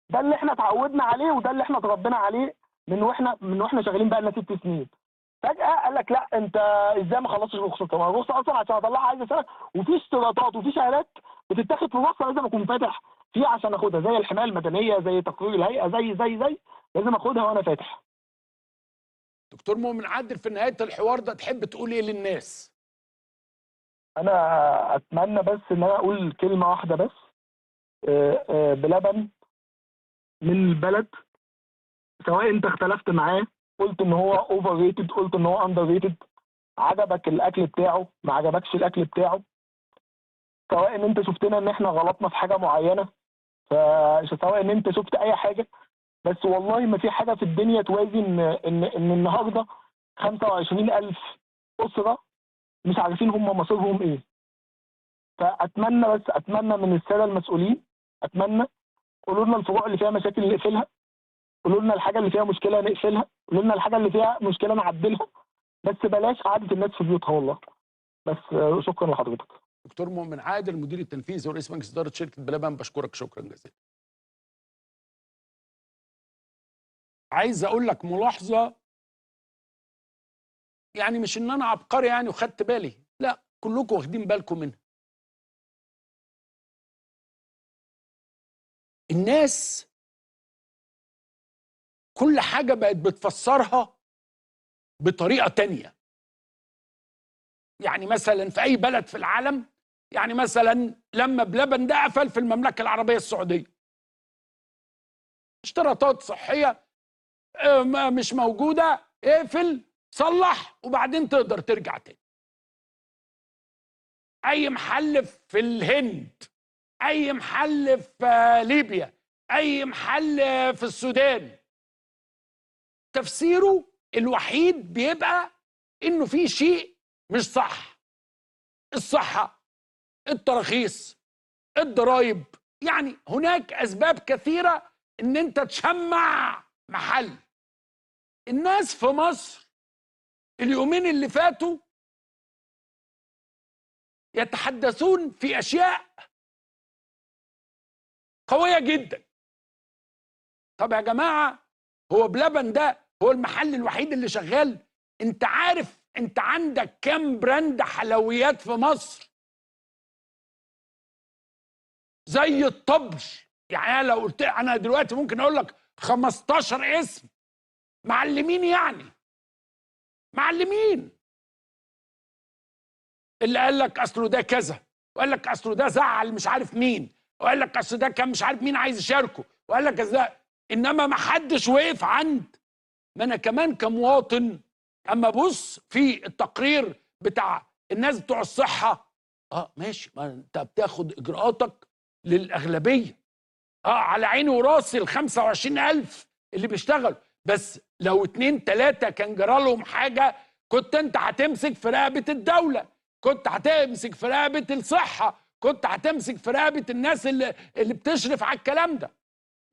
ده اللي احنا اتعودنا عليه وده اللي احنا اتربينا عليه من واحنا شغالين بقى لنا 6 سنين. فجأة قال لك لا انت ازاي ما خلصتش رخصتك؟ طب الرخصة اصلا عشان اطلعها عايزه سنة، وفي اشتراطات وفي شهادات بتتاخد في الرخصة لازم اكون فاتح فيها عشان اخدها، زي الحماية المدنية، زي تقرير الهيئة، زي زي زي لازم اخدها وانا فاتح. دكتور مؤمن عادل، في نهاية الحوار ده تحب تقول ايه للناس؟ انا اتمنى بس ان انا اقول كلمة واحدة بس، بلبن من البلد، سواء انت اختلفت معاه، قلت ان هو overrated، قلت ان هو underrated، عجبك الاكل بتاعه، ما عجبكش الاكل بتاعه، سواء ان انت شفتنا ان احنا غلطنا في حاجة معينة، فسواء ان انت شفت اي حاجة، بس والله ما في حاجة في الدنيا توازي ان النهارده 25,000 اسره مش عارفين هم مصيرهم ايه. فاتمنى، بس اتمنى من السادة المسؤولين، اتمنى قولوا لنا الفروع اللي فيها مشاكل نقفلها، قولوا لنا الحاجة اللي فيها مشكلة نقفلها، قولوا لنا الحاجة اللي فيها مشكلة نعدلها، بس بلاش قعدة الناس في بيوتها والله. بس شكرا لحضرتك. دكتور مؤمن عادل، المدير التنفيذي ورئيس مجلس ادارة شركة بلبن، بشكرك شكرا جزيلا. عايز اقول لك ملاحظة، يعني مش ان انا عبقري يعني وخدت بالي، لا، كلكم واخدين بالكم منها. الناس كل حاجة بقت بتفسرها بطريقة تانية. يعني مثلا في أي بلد في العالم، يعني مثلا لما بلبن ده قفل في المملكة العربية السعودية، اشتراطات صحية مش موجودة، اقفل صلح وبعدين تقدر ترجع تاني. أي محل في الهند، أي محل في ليبيا، أي محل في السودان، تفسيره الوحيد بيبقى إنه في شيء مش صح. الصحة، التراخيص، الضرايب، يعني هناك أسباب كثيرة إن أنت تشمع محل. الناس في مصر اليومين اللي فاتوا يتحدثون في أشياء قوية جدا. طب يا جماعة، هو بلبن ده هو المحل الوحيد اللي شغال؟ انت عارف انت عندك كام brand حلويات في مصر؟ زي الطبل. يعني انا لو قلت، انا دلوقتي ممكن اقول لك 15 اسم معلمين، يعني معلمين. اللي قال لك اصله ده كذا، وقال لك اصله ده زعل مش عارف مين، وقال لك اصل ده كان مش عارف مين عايز يشاركه، وقال لك ده، انما ما حدش وقف عند. ما انا كمان كمواطن اما ابص في التقرير بتاع الناس بتوع الصحة، ماشي، ما انت بتاخد اجراءاتك للاغلبيه، على عيني وراسي ال 25,000 اللي بيشتغلوا، بس لو 2 3 كان جرى لهم حاجة كنت انت هتمسك في رقبة الدولة، كنت هتمسك في رقبة الصحة، كنت هتمسك في رقبة الناس اللي بتشرف على الكلام ده.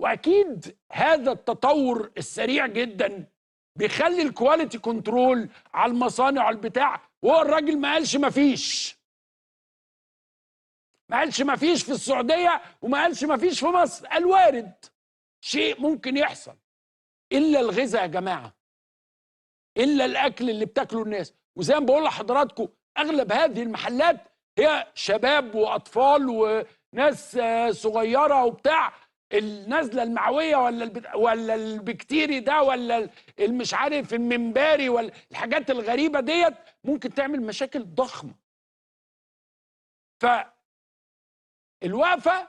واكيد هذا التطور السريع جدا بيخلي ال quality control على المصانع والبتاع. وهو الراجل ما قالش مفيش، ما قالش مفيش في السعودية وما قالش مفيش في مصر، قال وارد شيء ممكن يحصل. الا الغذاء يا جماعة، الا الاكل اللي بتاكله الناس. وزي ما بقول لحضراتكم اغلب هذه المحلات هي شباب واطفال وناس صغيرة وبتاع، النزله المعويه ولا البكتيري ده ولا المش عارف المنباري ولا الحاجات الغريبة ديت ممكن تعمل مشاكل ضخمة. فالوقفه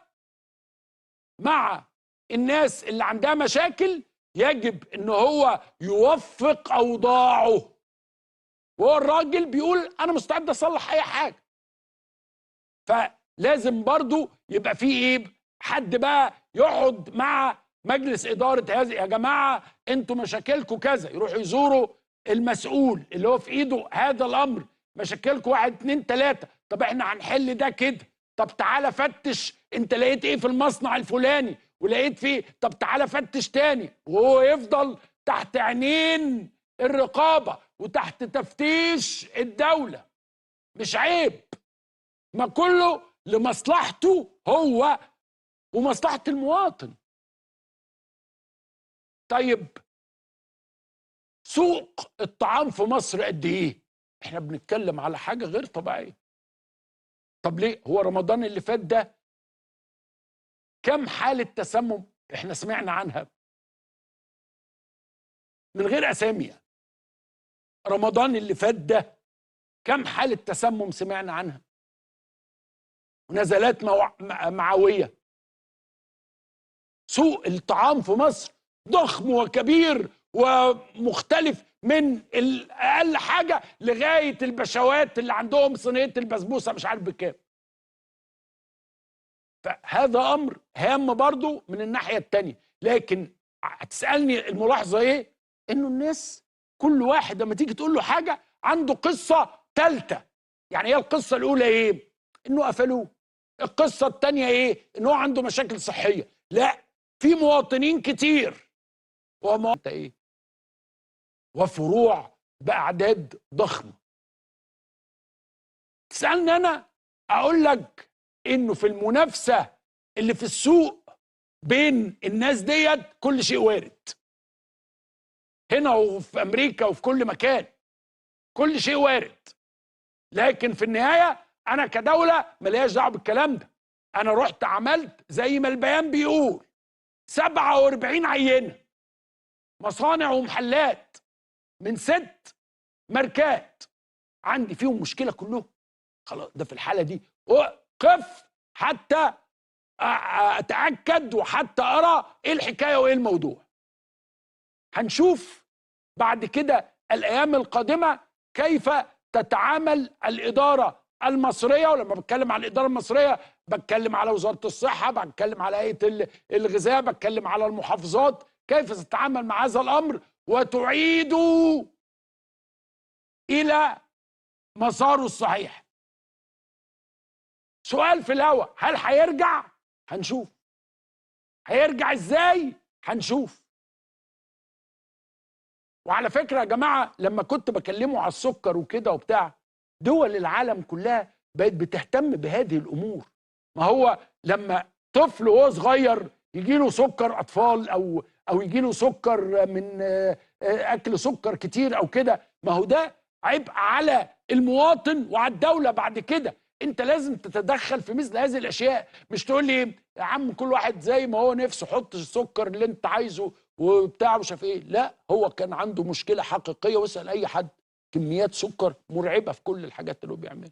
مع الناس اللي عندها مشاكل يجب ان هو يوفق اوضاعه. وهو الراجل بيقول انا مستعد اصلح اي حاجة. فلازم برضو يبقى فيه ايه، حد بقى يقعد مع مجلس إدارة هذه، يا جماعة انتوا مشاكلكم كذا، يروحوا يزوروا المسؤول اللي هو في ايده هذا الأمر، مشاكلكم 1 2 3، طب احنا هنحل ده كده، طب تعالى فتش انت لقيت ايه في المصنع الفلاني ولقيت فيه، طب تعالى فتش تاني، وهو يفضل تحت عينين الرقابة وتحت تفتيش الدولة. مش عيب، ما كله لمصلحته هو ومصلحة المواطن. طيب سوق الطعام في مصر قد ايه؟ احنا بنتكلم على حاجة غير طبيعية. طب ليه؟ هو رمضان اللي فات ده كم حالة تسمم احنا سمعنا عنها من غير اسامي؟ رمضان اللي فات ده كم حالة تسمم سمعنا عنها؟ ونزلات معوية. سوق الطعام في مصر ضخم وكبير ومختلف من الأقل حاجة لغاية البشوات اللي عندهم صينية البسبوسة مش عارف بكام. فهذا أمر هام برضو من الناحية التانية. لكن هتسألني الملاحظة إيه؟ إنه الناس كل واحد لما تيجي تقول له حاجة عنده قصة تالتة. يعني هي القصة الأولى إيه؟ إنه قفلوه. القصة التانية إيه؟ إنه عنده مشاكل صحية. لا، في مواطنين كتير إيه؟ وفروع بأعداد ضخمة. تسألني أنا أقول لك إنه في المنافسة اللي في السوق بين الناس ديت كل شيء وارد. هنا وفي أمريكا وفي كل مكان كل شيء وارد. لكن في النهاية أنا كدولة ملياش دعوة بالكلام ده. أنا رحت عملت زي ما البيان بيقول 47 عينة مصانع ومحلات من 6 ماركات عندي فيهم مشكلة كلهم. خلاص، ده في الحالة دي أقف حتى أتأكد وحتى أرى إيه الحكاية وإيه الموضوع. هنشوف بعد كده الأيام القادمة كيف تتعامل الإدارة المصرية. ولما بتكلم على الإدارة المصرية بتكلم على وزارة الصحة، بتكلم على هيئة الغذاء، بتكلم على المحافظات، كيف تتعامل مع هذا الأمر وتعيد إلى مساره الصحيح. سؤال في الهوا، هل هيرجع؟ هنشوف. هيرجع إزاي؟ هنشوف. وعلى فكرة يا جماعة، لما كنت بكلمه على السكر وكده وبتاع، دول العالم كلها بقت بتهتم بهذه الأمور. ما هو لما طفل وهو صغير يجيله سكر أطفال أو يجيله سكر من أكل سكر كتير أو كده، ما هو ده عبء على المواطن وعلى الدولة بعد كده. أنت لازم تتدخل في مثل هذه الأشياء، مش تقول لي يا عم كل واحد زي ما هو نفسه حط السكر اللي أنت عايزه وبتاع ومش عارف إيه. لا، هو كان عنده مشكلة حقيقية، واسأل أي حد، كميات سكر مرعبة في كل الحاجات اللي هو بيعملها.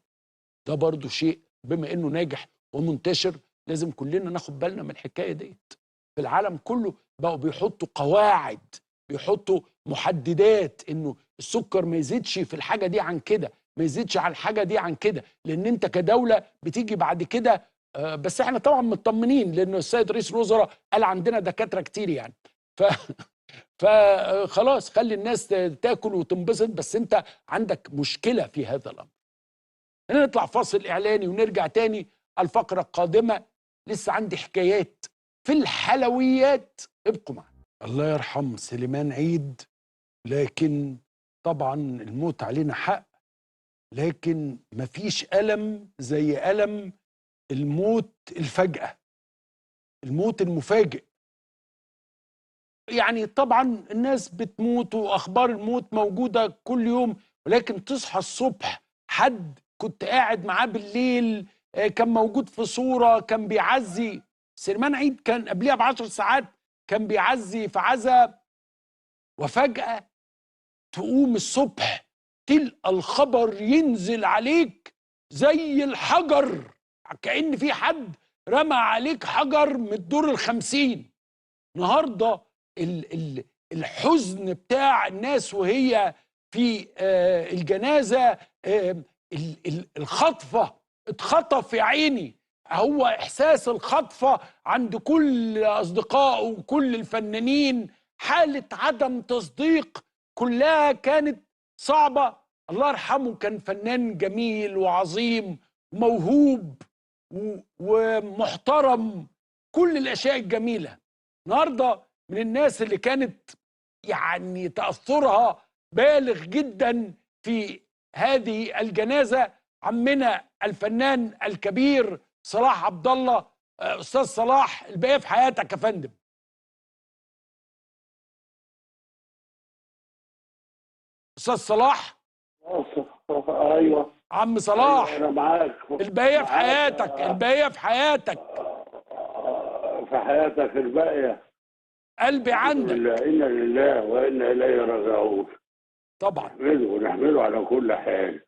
ده برضو شيء بما إنه ناجح ومنتشر لازم كلنا ناخد بالنا من الحكاية ديت. في العالم كله بقوا بيحطوا قواعد، بيحطوا محددات إنه السكر ما يزيدش في الحاجة دي عن كده، ما يزيدش على الحاجة دي عن كده، لأن أنت كدولة بتيجي بعد كده. بس احنا طبعا مطمنين لأنه السيد رئيس الوزراء قال عندنا دكاترة كتير يعني، فخلاص خلي الناس تاكل وتنبسط، بس انت عندك مشكلة في هذا الأمر. نطلع فاصل إعلاني ونرجع تاني الفقرة القادمة، لسه عندي حكايات في الحلويات، ابقوا معنا. الله يرحم سليمان عيد، لكن طبعا الموت علينا حق، لكن مفيش ألم زي ألم الموت الفجأة، الموت المفاجئ. يعني طبعا الناس بتموت وأخبار الموت موجودة كل يوم، ولكن تصحى الصبح حد كنت قاعد معاه بالليل كان موجود في صورة، كان بيعزي. سليمان عيد كان قبلها ب10 ساعات كان بيعزي في عزا، وفجأة تقوم الصبح تلقى الخبر ينزل عليك زي الحجر، كأن في حد رمى عليك حجر من الدور 50. النهارده الحزن بتاع الناس وهي في الجنازة، الخطفة، اتخطف يا عيني. هو إحساس الخطفة عند كل أصدقائه وكل الفنانين، حالة عدم تصديق كلها كانت صعبة. الله يرحمه كان فنان جميل وعظيم وموهوب ومحترم، كل الأشياء الجميلة. النهارده من الناس اللي كانت يعني تأثرها بالغ جدا في هذه الجنازة عمنا الفنان الكبير صلاح عبد الله. أستاذ صلاح، الباقي في حياتك يا فندم. أستاذ صلاح. ايوه عم صلاح. أيوة انا معاك. الباقية في حياتك، الباقية في حياتك، في حياتك الباقية. قلبي عندك. إنا لله وإنا إليه راجعون. طبعا نحمده على كل حال.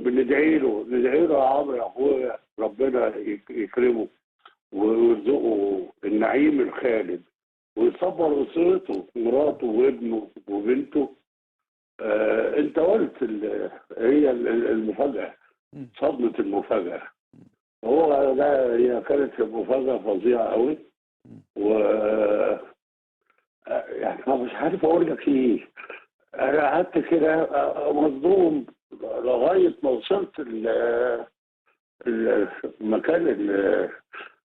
بندعي له، ندعي له يا عمرو يا اخويا، ربنا يكرمه ويرزقه النعيم الخالد ويصبر اسرته، مراته وابنه وبنته. انت قلت هي المفاجاة، صدمة المفاجاة. هو ده، هي كانت مفاجاة فظيعة قوي، و يعني مش عارف اقول لك ايه. انا قعدت كده مصدوم لغاية ما وصلت المكان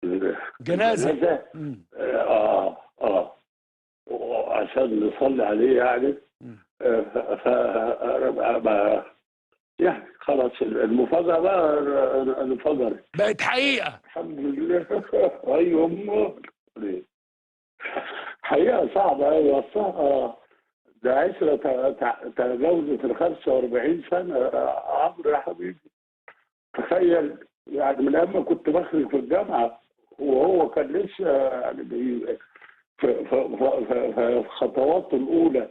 الجنازة. عشان نصلي عليه يعني. ف يعني خلاص المفاجأة بقى انفجرت، بقت حقيقة الحمد لله. ايوه حقيقة صعبة. ايوه ده عشرة تجاوزت ال 45 سنة عمرو يا حبيبي. تخيل يعني من لما كنت بخرج في الجامعة وهو كان لسه يعني في خطواته الأولى،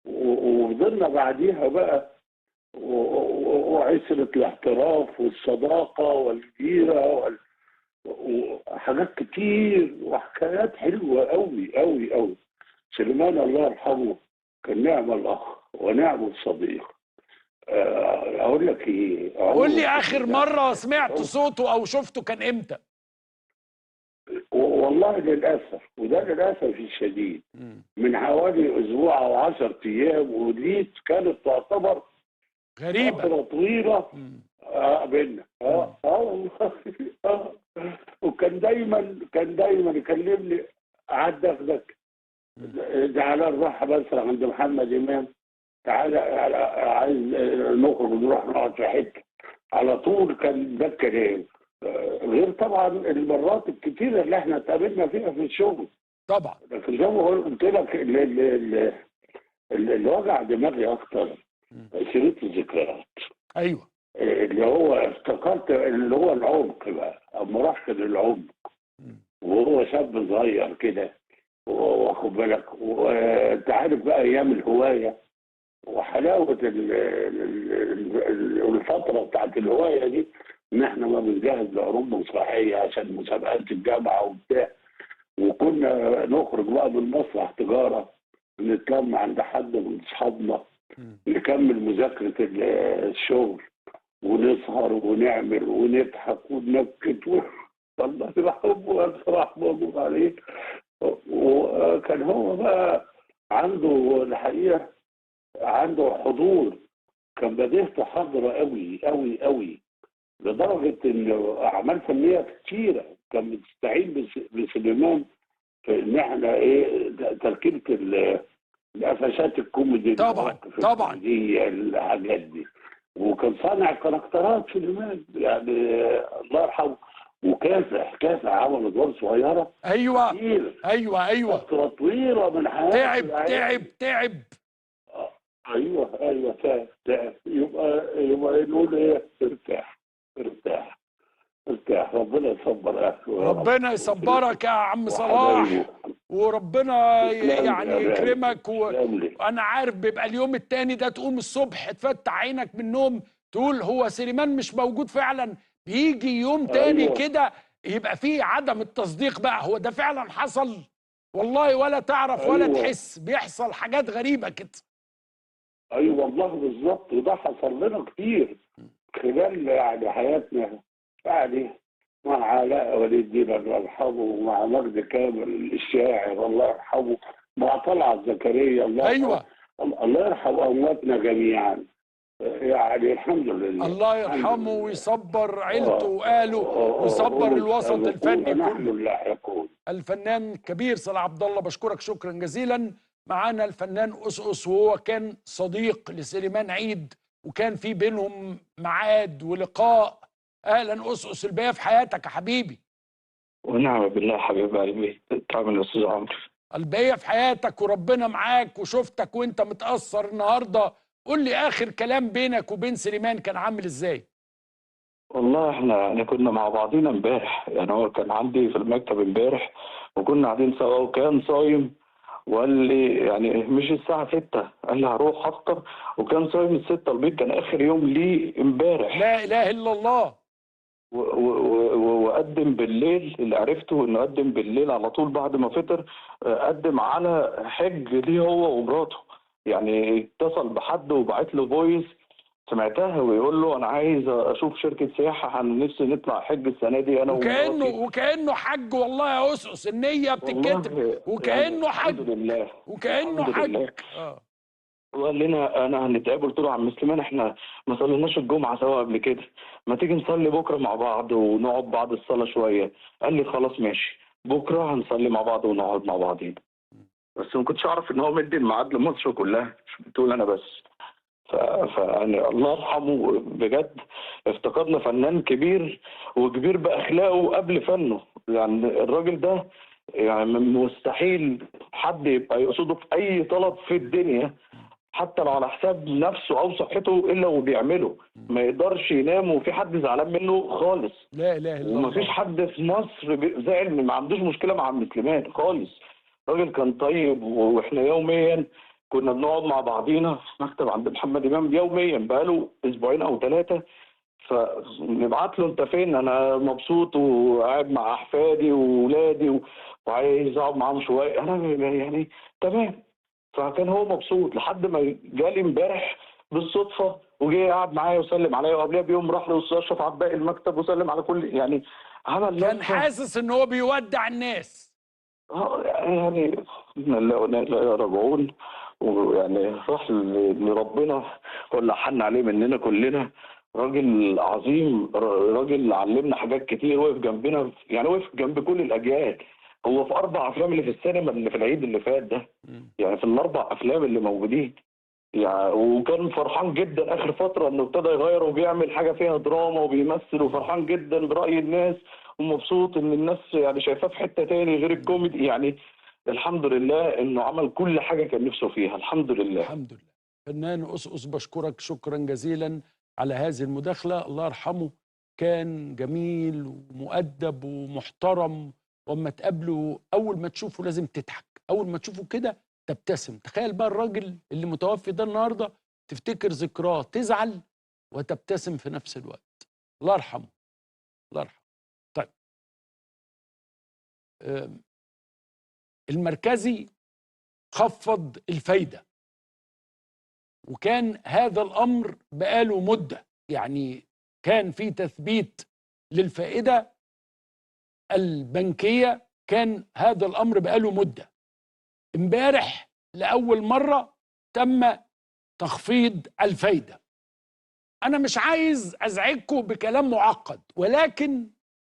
وفضلنا بعديها بقى وعشرة الاحتراف والصداقة والجيرة وحاجات كتير وحكايات حلوة أوي أوي أوي. سليمان الله يرحمه كان نعم الأخ ونعم الصديق. أقول لك إيه؟ قول لي آخر مرة سمعت صوته أو شفته كان إمتى؟ والله للأسف، وده للأسف الشديد، من حوالي أسبوع أو 10 أيام، ودي كانت تعتبر غريبة، فترة طويلة بينا. والله. وكان دايما يكلمني، عدى أخدك، تعالى نروح بس عند محمد إمام، تعالى عايز نخرج نروح نقعد في حتة. على طول كان ده الكلام، غير طبعا المرات الكتيرة اللي احنا اتقابلنا فيها في الشغل. طبعا. لكن زي ما قلت لك اللي وجع دماغي اكتر شريط الذكريات. ايوه. اللي هو افتكرت اللي هو العمق بقى، اما رحت للعمق وهو شاب صغير كده، واخد بالك، وانت عارف بقى ايام الهواية وحلاوة الفترة بتاعت الهواية دي، ان احنا ما بنجهز لعروض مسرحية عشان مسابقات الجامعة وبتاع، وكنا نخرج بقى من مسرح تجارة نتلم عند حد من اصحابنا، نكمل مذاكرة الشغل ونسهر ونعمل ونضحك وننكت الله يرحمه والف رحمه الله عليه. وكان هو بقى عنده الحقيقة عنده حضور، كان بديهته حاضره قوي قوي قوي، لدرجة ان اعمال فنية كتيرة كان بتستعين بسليمان في ان احنا ايه تركيبه القفشات الكوميدي. طبعا طبعا الحاجات دي، وكان صانع كاركترات سليمان يعني الله يرحمه، وكافح كافح، عمل ادوار صغيرة. ايوه كتير. ايوه ايوه، فترة طويلة من حياته تعب تعب تعب. ايوه ايوه تعب تعب. يبقى نقول ايه؟ ارتاح ارتاح ارتاح. ربنا يصبر اهله. ربنا يصبرك يا عم صلاح، وربنا يعني يكرمك. وانا عارف بيبقى اليوم التاني ده تقوم الصبح تفتح عينك من النوم تقول هو سليمان مش موجود فعلا، بيجي يوم تاني. أيوة. كده يبقى فيه عدم التصديق بقى، هو ده فعلا حصل والله، ولا تعرف ولا. أيوة. تحس بيحصل حاجات غريبة كده. ايوه والله بالظبط، وده حصل لنا كتير خلال يعني حياتنا، يعني مع علاء ولي الدين الله يرحمه، ومع مجدي كامل الشاعر الله يرحمه، مع طلعت زكريا الله. أيوة. الله يرحم امواتنا جميعا يعني الحمد لله. الله يرحمه ويصبر عيلته واهله ويصبر الوسط الفني كله. نحن اللاحقون. الفنان الكبير صلاح عبد الله، بشكرك شكرا جزيلا. معانا الفنان أسقس، وهو كان صديق لسليمان عيد وكان في بينهم ميعاد ولقاء. اهلا أسقس، الباقي في حياتك يا حبيبي. ونعم بالله حبيب قلبي، تعمل يا استاذ عمرو. الباقي في حياتك وربنا معاك، وشفتك وانت متأثر النهارده. قول لي اخر كلام بينك وبين سليمان كان عامل ازاي؟ والله احنا كنا مع بعضينا امبارح، يعني هو كان عندي في المكتب امبارح وكنا قاعدين سوا، وكان صايم وقال لي يعني مش الساعة 6، قال لي هروح افطر، وكان صايم 6 البيض، كان اخر يوم ليه امبارح. لا اله الا الله. وقدم بالليل، اللي عرفته انه قدم بالليل على طول بعد ما فطر، قدم على حج ليه هو ومراته، يعني اتصل بحد وبعت له voice سمعتها ويقول له انا عايز اشوف شركة سياحة، انا نفسي نطلع حج السنة دي انا وكانه حج. والله يا أسقس النية بتتكتب، وكانه حج. الحمد لله، وكانه حج. وقال لنا انا هنتقابل. قلت له عم سليمان احنا ما صليناش الجمعة سوا قبل كده، ما تيجي نصلي بكره مع بعض ونقعد بعد الصلاة شوية. قال لي خلاص ماشي، بكره هنصلي مع بعض ونقعد مع بعضين. بس ما كنتش اعرف ان هو مدي الميعاد لمصر كلها، مش بتقول انا بس. فيعني الله يرحمه بجد، افتقدنا فنان كبير، وكبير باخلاقه قبل فنه. يعني الراجل ده يعني مستحيل حد يبقى يقصده في اي طلب في الدنيا، حتى لو على حساب نفسه او صحته، الا وبيعمله. ما يقدرش ينام وفي حد زعلان منه خالص. لا اله الا الله. ومفيش حد في مصر زعل، ما عندوش مشكلة مع عم سليمان خالص. الراجل كان طيب، واحنا يوميا كنا بنقعد مع بعضينا في مكتب عند محمد امام يوميا، بقاله اسبوعين او 3، فنبعت له انت فين؟ انا مبسوط وقاعد مع احفادي واولادي وعايز اقعد معاهم شوية، انا يعني تمام. فكان هو مبسوط لحد ما جالي امبارح بالصدفة وجه قعد معايا وسلم عليا، وقبلها بيوم راح لاستاذ اشرف عباقي المكتب وسلم على كل، يعني عمل. كان حاسس ان هو بيودع الناس. يعني انا لله وانا اليه راجعون، ويعني راح لربنا هو اللي حن عليه مننا كلنا. راجل عظيم، راجل علمنا حاجات كتير، وقف جنبنا، يعني وقف جنب كل الاجيال. هو في 4 افلام اللي في السينما اللي في العيد اللي فات ده، يعني في ال4 افلام اللي موجودين يعني. وكان فرحان جدا اخر فترة انه ابتدى يغير وبيعمل حاجة فيها دراما وبيمثل، وفرحان جدا براي الناس ومبسوط ان الناس يعني شايفاه في حتة تاني غير الكوميدي. يعني الحمد لله انه عمل كل حاجة كان نفسه فيها، الحمد لله. الحمد لله. فنان أسقس، بشكرك شكرا جزيلا على هذه المداخلة. الله يرحمه، كان جميل ومؤدب ومحترم، واما تقابله اول ما تشوفه لازم تضحك، اول ما تشوفه كده تبتسم. تخيل بقى الراجل اللي متوفي ده النهارده تفتكر ذكراه تزعل وتبتسم في نفس الوقت. الله يرحمه، الله يرحمه. طيب، المركزي خفض الفايدة، وكان هذا الأمر بقاله مدة، يعني كان في تثبيت للفائدة البنكية، كان هذا الأمر بقاله مدة. امبارح لأول مرة تم تخفيض الفايدة. أنا مش عايز أزعجكم بكلام معقد، ولكن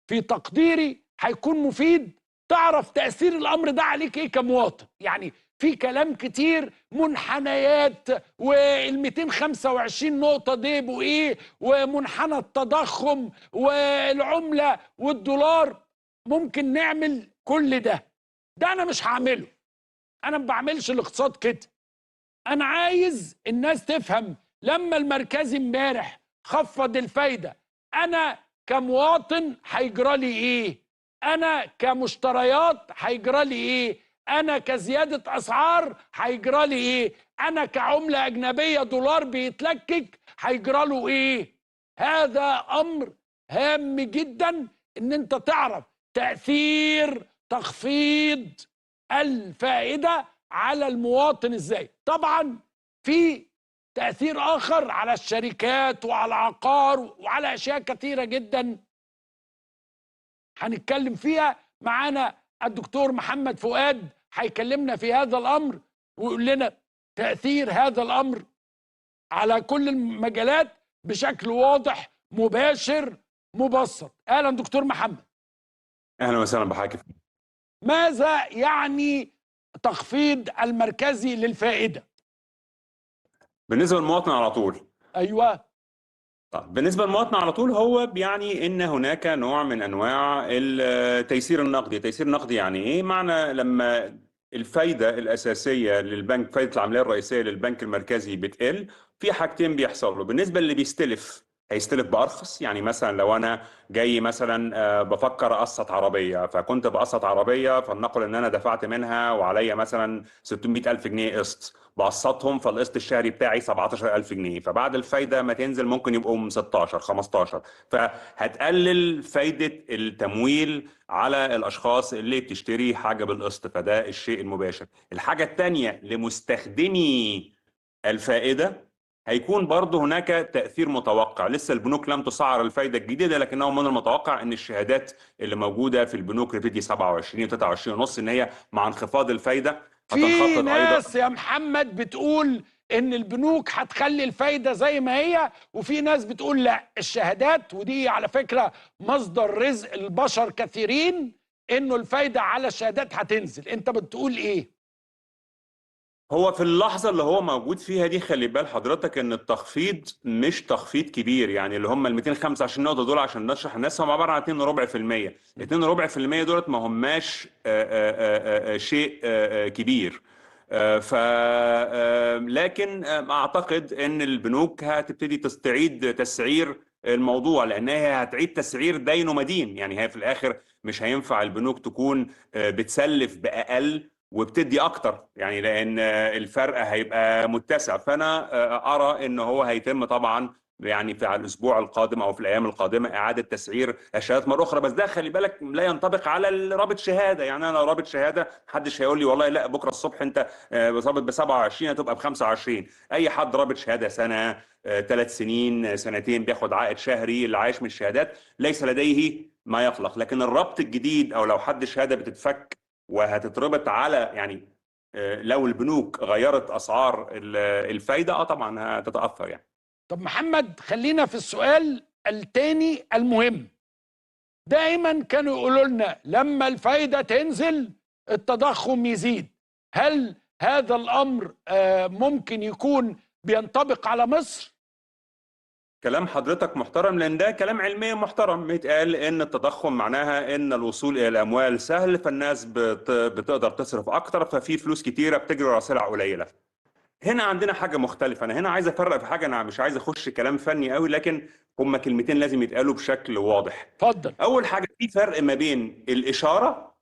في تقديري هيكون مفيد تعرف تأثير الأمر ده عليك إيه كمواطن. يعني في كلام كتير، منحنيات وال225 نقطة دي بقوا إيه، ومنحنى التضخم والعملة والدولار، ممكن نعمل كل ده. ده أنا مش هعمله، أنا ما بعملش الاقتصاد كده. أنا عايز الناس تفهم لما المركزي امبارح خفض الفايدة، أنا كمواطن هيجرى لي إيه؟ أنا كمشتريات هيجرى لي إيه؟ أنا كزيادة أسعار هيجرى لي إيه؟ أنا كعملة أجنبية دولار بيتلكك هيجرى له إيه؟ هذا أمر هام جدا إن أنت تعرف تأثير تخفيض الفائدة على المواطن إزاي. طبعا في تأثير آخر على الشركات وعلى العقار وعلى أشياء كثيرة جدا هنتكلم فيها. معانا الدكتور محمد فؤاد هيكلمنا في هذا الأمر ويقول لنا تأثير هذا الأمر على كل المجالات بشكل واضح مباشر مبسط. أهلا دكتور محمد. أهلا وسهلا بحضرتك. ماذا يعني تخفيض المركزي للفائدة؟ بالنسبة للمواطن على طول. أيوة. طب بالنسبة للمواطن على طول، هو بيعني إن هناك نوع من أنواع التيسير النقدي. التيسير النقدي يعني إيه؟ معنى لما الفايدة الأساسية للبنك، فايدة العملية الرئيسية للبنك المركزي بتقل، في حاجتين بيحصلوا. بالنسبة للي بيستلف هيستلف بارخص. يعني مثلا لو انا جاي مثلا بفكر اقسط عربية، فكنت بقسط عربية، فلنقل ان انا دفعت منها وعليا مثلا 600,000 جنيه قسط، بقسطهم، فالقسط الشهري بتاعي 17,000 جنيه، فبعد الفايدة ما تنزل ممكن يبقوا 16 15، فهتقلل فايده التمويل على الاشخاص اللي بتشتري حاجة بالقسط، فده الشيء المباشر. الحاجة الثانية لمستخدمي الفائدة هيكون برضه هناك تأثير متوقع. لسه البنوك لم تسعر الفايدة الجديدة، لكنه من المتوقع ان الشهادات اللي موجودة في البنوك اللي بتدي 27 و23 ونص ان هي مع انخفاض الفايدة هتنخفض في ايضا. ناس يا محمد بتقول ان البنوك هتخلي الفايدة زي ما هي، وفي ناس بتقول لا الشهادات، ودي على فكرة مصدر رزق البشر كثيرين، انه الفايدة على الشهادات هتنزل. انت بتقول ايه؟ هو في اللحظة اللي هو موجود فيها دي خلي بال حضرتك ان التخفيض مش تخفيض كبير، يعني اللي هم ال 225 نقطة دول عشان نشرح الناس هم عبارة عن 2.25%، 2.25% دولت ما هماش شيء كبير. ف لكن اعتقد ان البنوك هتبتدي تستعيد تسعير الموضوع، لانها هتعيد تسعير دين ومدين. يعني هي في الاخر مش هينفع البنوك تكون بتسلف باقل وبتدي اكتر، يعني لان الفرق هيبقى متسع. فانا ارى ان هو هيتم طبعا يعني في على الاسبوع القادم او في الايام القادمة اعاده تسعير الشهادات مرة اخرى. بس ده خلي بالك لا ينطبق على رابط شهادة. يعني انا لو رابط شهادة محدش هيقول لي والله لا بكره الصبح انت رابط ب 27 هتبقى ب 25. اي حد رابط شهادة سنة، 3 سنين، سنتين، بياخد عائد شهري، اللي عايش من الشهادات ليس لديه ما يقلق. لكن الربط الجديد او لو حد شهادة بتتفك وهتتربط على، يعني لو البنوك غيرت اسعار الفايدة طبعا هتتاثر يعني. طب محمد خلينا في السؤال الثاني المهم. دايما كانوا يقولوا لنا لما الفايدة تنزل التضخم يزيد. هل هذا الامر ممكن يكون بينطبق على مصر؟ كلام حضرتك محترم، لان ده كلام علمي محترم. بيتقال ان التضخم معناها ان الوصول الى الاموال سهل، فالناس بتقدر تصرف اكتر، ففي فلوس كتيرة بتجري ورا سلع قليله. هنا عندنا حاجة مختلفة. انا هنا عايز افرق في حاجة، انا مش عايز اخش كلام فني قوي، لكن هما كلمتين لازم يتقالوا بشكل واضح. اتفضل. اول حاجة، في فرق ما بين الاشارة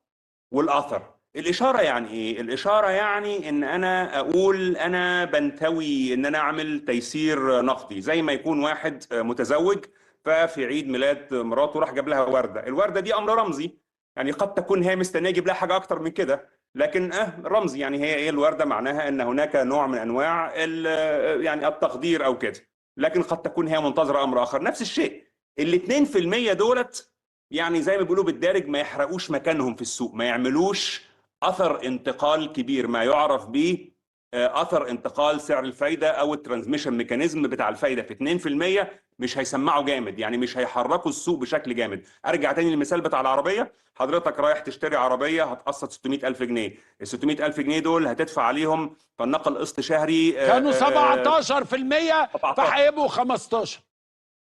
والاثر. الإشارة يعني إيه؟ الإشارة يعني إن أنا أقول أنا بنتوي إن أنا أعمل تيسير نقدي، زي ما يكون واحد متزوج ففي عيد ميلاد مراته راح جاب لها وردة، الوردة دي أمر رمزي، يعني قد تكون هي مستنية يجيب لها حاجة أكتر من كده، لكن رمزي، يعني هي إيه الوردة؟ معناها إن هناك نوع من أنواع يعني التقدير أو كده، لكن قد تكون هي منتظرة أمر آخر. نفس الشيء ال 2% دولت، يعني زي ما بيقولوا بالدارج ما يحرقوش مكانهم في السوق، ما يعملوش اثر انتقال كبير، ما يعرف به اثر انتقال سعر الفايدة او ال transmission mechanism بتاع الفايدة في 2% مش هيسمعوا جامد، يعني مش هيحركوا السوق بشكل جامد. ارجع تاني للمثال بتاع العربية، حضرتك رايح تشتري عربية هتقسط 600,000 جنيه، ال 600,000 جنيه دول هتدفع عليهم فلنقل قسط شهري كانوا 17% فهيبقوا 15،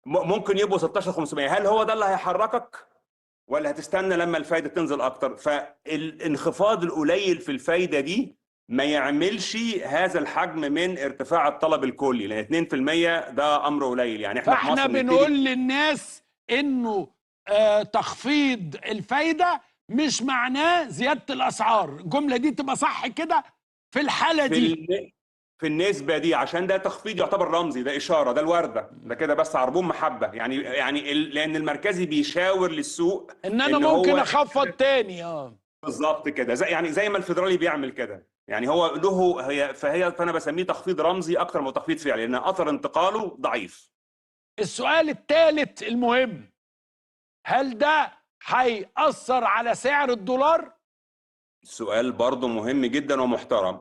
ممكن يبقوا 16,500. هل هو ده اللي هيحركك ولا هتستنى لما الفايدة تنزل أكتر؟ فالانخفاض القليل في الفايدة دي ما يعملش هذا الحجم من ارتفاع الطلب الكلي، لأن 2% ده أمر قليل. يعني احنا فاحنا بنقول للناس إنه تخفيض الفايدة مش معناه زيادة الأسعار. الجملة دي تبقى صح كده في الحالة دي في النسبة دي، عشان ده تخفيض يعتبر رمزي، ده إشارة، ده الوردة، ده كده بس عربون محبة، يعني لأن المركزي بيشاور للسوق إن أنا ممكن أخفض تاني. بالظبط كده، زي ما الفيدرالي بيعمل كده، يعني هو له هي فهي فأنا بسميه تخفيض رمزي أكتر من تخفيض فعلي، لأن أثر انتقاله ضعيف. السؤال الثالث المهم، هل ده هيأثر على سعر الدولار؟ سؤال برضه مهم جدا ومحترم.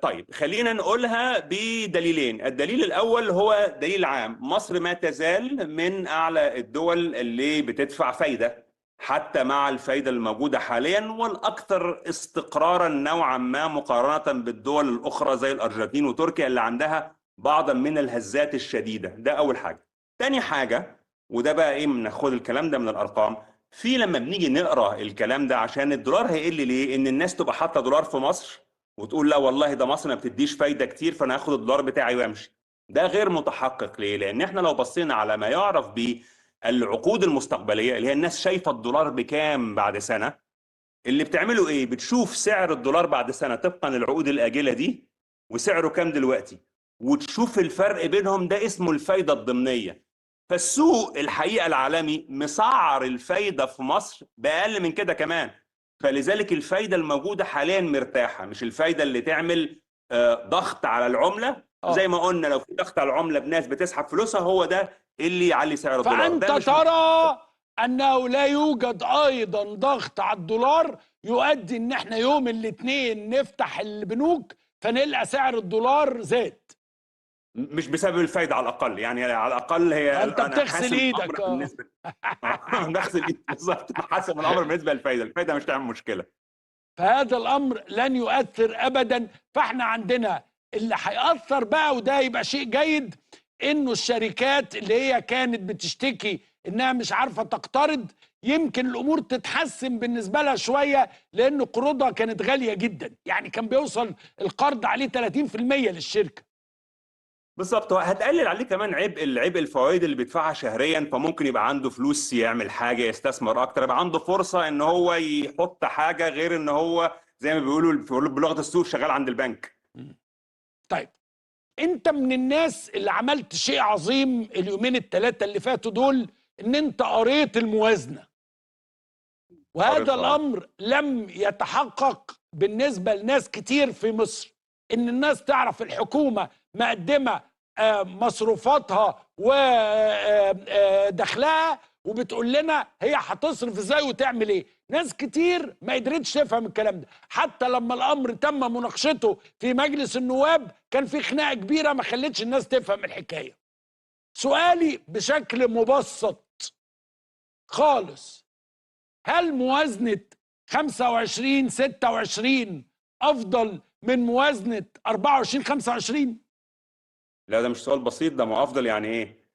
طيب خلينا نقولها بدليلين. الدليل الأول هو دليل عام، مصر ما تزال من أعلى الدول اللي بتدفع فايدة حتى مع الفايدة الموجودة حاليا، والأكثر استقرارا نوعا ما مقارنة بالدول الأخرى زي الأرجنتين وتركيا اللي عندها بعضا من الهزات الشديدة. ده أول حاجة. تاني حاجة، وده بقى إيه، بناخد الكلام ده من الأرقام، في لما بنيجي نقرا الكلام ده عشان الدولار هيقل ليه؟ ان الناس تبقى حاطه دولار في مصر وتقول لا والله ده مصر ما بتديش فايده كتير فانا هاخد الدولار بتاعي وامشي. ده غير متحقق. ليه؟ لان احنا لو بصينا على ما يعرف بالعقود المستقبلية، اللي هي الناس شايفه الدولار بكام بعد سنة، اللي بتعمله ايه؟ بتشوف سعر الدولار بعد سنة طبقا للعقود الاجلة دي وسعره كام دلوقتي، وتشوف الفرق بينهم، ده اسمه الفايدة الضمنيه. فالسوق الحقيقة العالمي مسعر الفايدة في مصر باقل من كده كمان، فلذلك الفايدة الموجودة حاليا مرتاحة، مش الفايدة اللي تعمل ضغط على العملة. زي ما قلنا لو في ضغط على العملة بناس بتسحب فلوسها، هو ده اللي يعلي سعر الدولار. فانت ترى انه لا يوجد ايضا ضغط على الدولار يؤدي ان احنا يوم الاثنين نفتح البنوك فنلقى سعر الدولار زاد، مش بسبب الفايدة على الاقل، يعني على الاقل هي انت بتغسل ايدك. بغسل ايدي بالظبط، حاسم الامر بالنسبة للفايده، الفايدة مش تعمل مشكلة، فهذا الامر لن يؤثر ابدا. فاحنا عندنا اللي هيأثر بقى، وده يبقى شيء جيد، انه الشركات اللي هي كانت بتشتكي انها مش عارفه تقترض، يمكن الامور تتحسن بالنسبة لها شوية، لان قروضها كانت غالية جدا، يعني كان بيوصل القرض عليه 30% للشركة. بالظبط، هتقلل عليه كمان عبء الفوائد اللي بيدفعها شهريا، فممكن يبقى عنده فلوس يعمل حاجة، يستثمر اكتر، يبقى عنده فرصة ان هو يحط حاجة غير ان هو زي ما بيقولوا بلغه السوق شغال عند البنك. طيب انت من الناس اللي عملت شيء عظيم اليومين الثلاثة اللي فاتوا دول، ان انت قريت الموازنة، وهذا الامر لم يتحقق بالنسبة لناس كتير في مصر، ان الناس تعرف الحكومة مقدمه مصروفاتها ودخلها وبتقول لنا هي هتصرف ازاي وتعمل ايه. ناس كتير ما قدرتش تفهم الكلام ده، حتى لما الامر تم مناقشته في مجلس النواب كان في خناقه كبيرة ما خلتش الناس تفهم الحكاية. سؤالي بشكل مبسط خالص، هل موازنه 25 26 افضل من موازنه 24 25؟ لا ده مش سؤال بسيط، ده ما افضل يعني ايه؟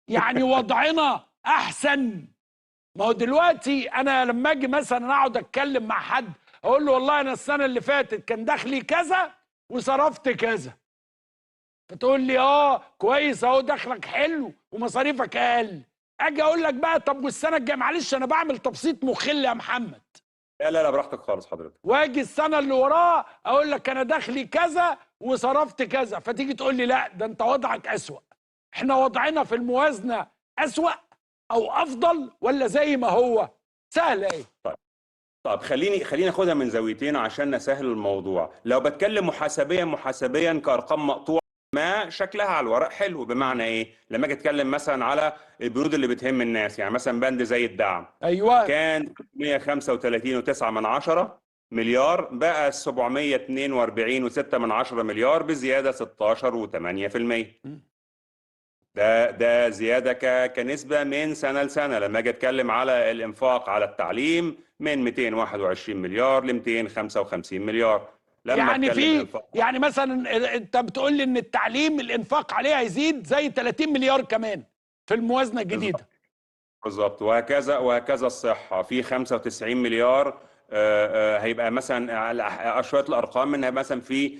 يعني وضعنا احسن. ما هو دلوقتي انا لما اجي مثلا اقعد اتكلم مع حد اقول له والله انا السنة اللي فاتت كان دخلي كذا وصرفت كذا، فتقول لي اه كويس اهو دخلك حلو ومصاريفك اقل. اجي اقول لك بقى طب والسنة الجاية، معلش انا بعمل تبسيط مخل يا محمد. لا لا لا براحتك خالص حضرتك. واجي السنة اللي وراها اقول لك انا دخلي كذا وصرفت كذا، فتيجي تقول لي لا ده انت وضعك اسوأ. احنا وضعنا في الموازنة اسوأ او افضل ولا زي ما هو؟ سهلة ايه؟ طيب خليني اخدها من زاويتين عشان نسهل الموضوع. لو بتكلم محاسبيا كارقام مقطوعة ما شكلها على الورق حلو، بمعنى ايه؟ لما اجي اتكلم مثلا على البنود اللي بتهم الناس، يعني مثلا بند زي الدعم، ايوه، كان 135.9 مليار بقى 742.6 مليار بزيادة 16.8%. ده زيادة كنسبة من سنة لسنه. لما اجي اتكلم على الانفاق على التعليم من 221 مليار ل 255 مليار. لما يعني في يعني مثلا انت بتقول لي ان التعليم الانفاق عليه هيزيد زي 30 مليار كمان في الموازنة الجديدة. بالظبط، وهكذا الصحة في 95 مليار، هيبقى مثلا على شوية الارقام منها مثلا في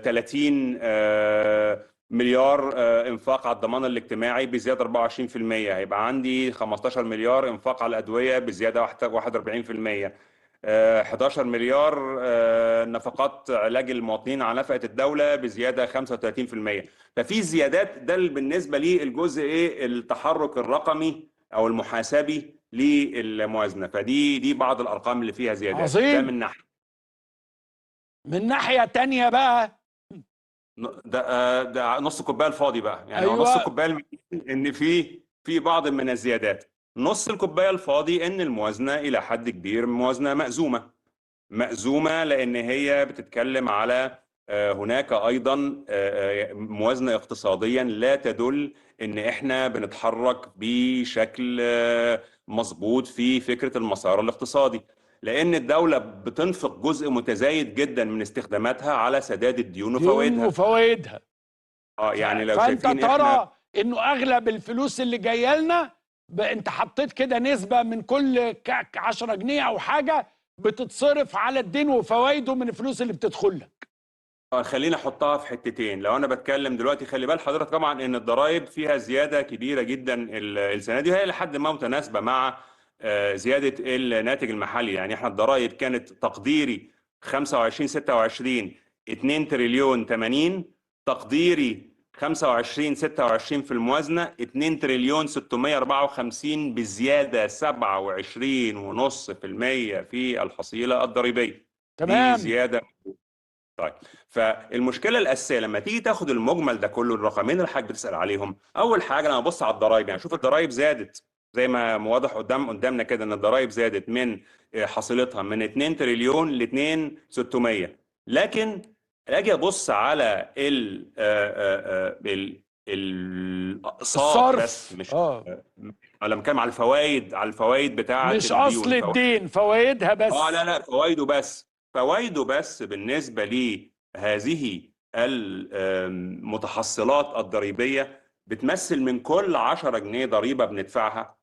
30 مليار انفاق على الضمان الاجتماعي بزيادة 24%، هيبقى عندي 15 مليار انفاق على الادوية بزيادة 41%، 11 مليار نفقات علاج المواطنين على نفقه الدولة بزيادة 35%. ففي زيادات. ده بالنسبة للجزء ايه التحرك الرقمي او المحاسبي للموازنه، فدي بعض الارقام اللي فيها زيادات. عظيم. ده من ناحية. من ناحية ثانية بقى ده نص الكوباية الفاضي بقى، يعني أيوة. نص الكوباية ان في بعض من الزيادات. نص الكوباية الفاضي ان الموازنة الى حد كبير موازنه مأزومه، لان هي بتتكلم على هناك ايضا موازنه اقتصاديا لا تدل ان احنا بنتحرك بشكل مظبوط في فكرة المسار الاقتصادي، لان الدولة بتنفق جزء متزايد جدا من استخداماتها على سداد الديون وفوائدها. يعني لو فانت شايفين ترى انه اغلب الفلوس اللي جاية لنا، انت حطيت كده نسبه من كل 10 جنيه او حاجة بتتصرف على الدين وفوائده من الفلوس اللي بتدخل لك. خلينا احطها في حتتين. لو انا بتكلم دلوقتي خلي بال حضرتك طبعا ان الضرائب فيها زيادة كبيرة جدا السنة دي، وهي لحد ما متناسبة مع زيادة الناتج المحلي. يعني احنا الضرائب كانت تقديري 25 26 2 تريليون 80، تقديري 25 26 في الموازنة 2 تريليون 654 بزيادة 27.5% في الحصيلة الضريبية. تمام، دي زيادة. طيب، فالمشكلة الاساسية لما تيجي تاخد المجمل ده كله، الرقمين اللي حضرتك بتسال عليهم، اول حاجة لما ابص على الضرايب، يعني شوف الضرايب زادت زي ما واضح قدامنا كده ان الضرايب زادت من حصيلتها من 2 تريليون ل 2.600، لكن اجي ابص على ال الاقساط بس، مش انا بتكلم على الفوائد، على الفوائد بتاعه مش اصل الدين، فوائدها بس. لا لا، فوائده بس، فوائده بس بالنسبة لهذه المتحصلات الضريبية بتمثل من كل 10 جنيه ضريبة بندفعها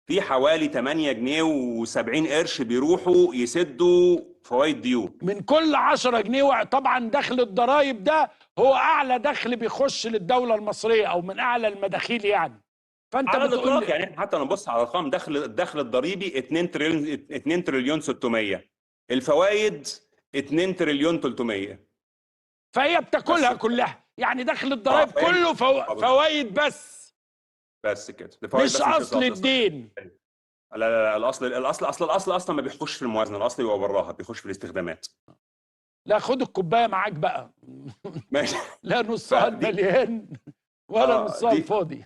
في حوالي 8 جنيه و70 قرش بيروحوا يسدوا فوائد ديون. من كل 10 جنيه. طبعا دخل الضرايب ده هو اعلى دخل بيخش للدولة المصرية او من اعلى المداخيل يعني. فانت على بتقول الاطلاق يعني حتى نبص على ارقام دخل الدخل الضريبي 2 تريليون 600، الفوائد 2 تريليون 300، فهي بتاكلها كلها يعني. دخل الضرايب كله فوائد بس كده، مش اصل الدين. لا لا، الاصل الاصل اصل الاصل اصلا ما بيخش في الموازنة، الاصل بيبقى براها، بيخش في الاستخدامات. لا خد الكوباية معاك بقى. ماشي. لا نصها المليان ولا نصها الفاضي.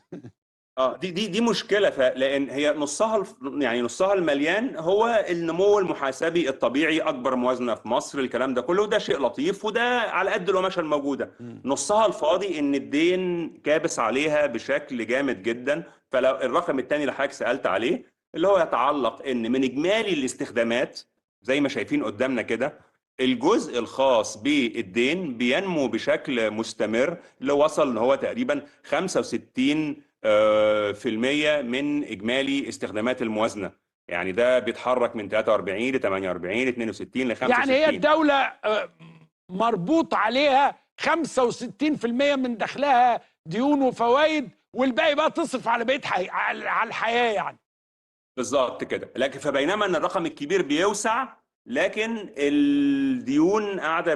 دي مشكلة، لان هي نصها، يعني نصها المليان هو النمو المحاسبي الطبيعي، اكبر موازنه في مصر، الكلام ده كله، وده شيء لطيف وده على قد القماشه الموجودة. نصها الفاضي ان الدين كابس عليها بشكل جامد جدا. فلو الرقم الثاني اللي حضرتك سالت عليه اللي هو يتعلق ان من اجمالي الاستخدامات زي ما شايفين قدامنا كده، الجزء الخاص بالدين بينمو بشكل مستمر اللي وصل ان هو تقريبا 65% من اجمالي استخدامات الموازنة. يعني ده بيتحرك من 43 ل 48 ل 62 ل 65. يعني هي الدولة مربوط عليها 65% من دخلها ديون وفوائد، والباقي بقى تصرف على بقية على الحياة يعني. بالظبط كده. لكن فبينما ان الرقم الكبير بيوسع، لكن الديون قاعدة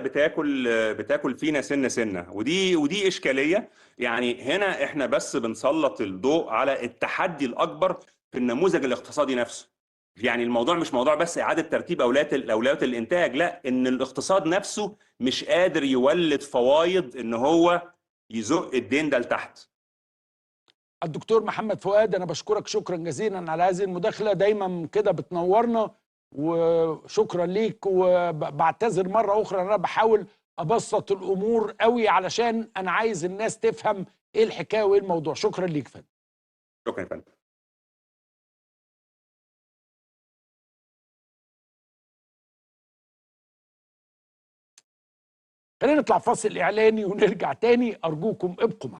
بتاكل فينا سنة سنة، ودي اشكالية. يعني هنا احنا بس بنسلط الضوء على التحدي الاكبر في النموذج الاقتصادي نفسه. يعني الموضوع مش موضوع بس اعاده ترتيب اولويات الانتاج، لا، ان الاقتصاد نفسه مش قادر يولد فوايض ان هو يزق الدين ده لتحت. الدكتور محمد فؤاد، انا بشكرك شكرا جزيلا على هذه المداخلة، دايما كده بتنورنا، وشكرا ليك. وبعتذر مرة أخرى أن أنا بحاول أبسط الأمور قوي علشان أنا عايز الناس تفهم إيه الحكاية وإيه الموضوع. شكرا ليك فندم. شكرا يا فندم. خلينا نطلع فاصل إعلاني ونرجع تاني، أرجوكم ابقوا معنا.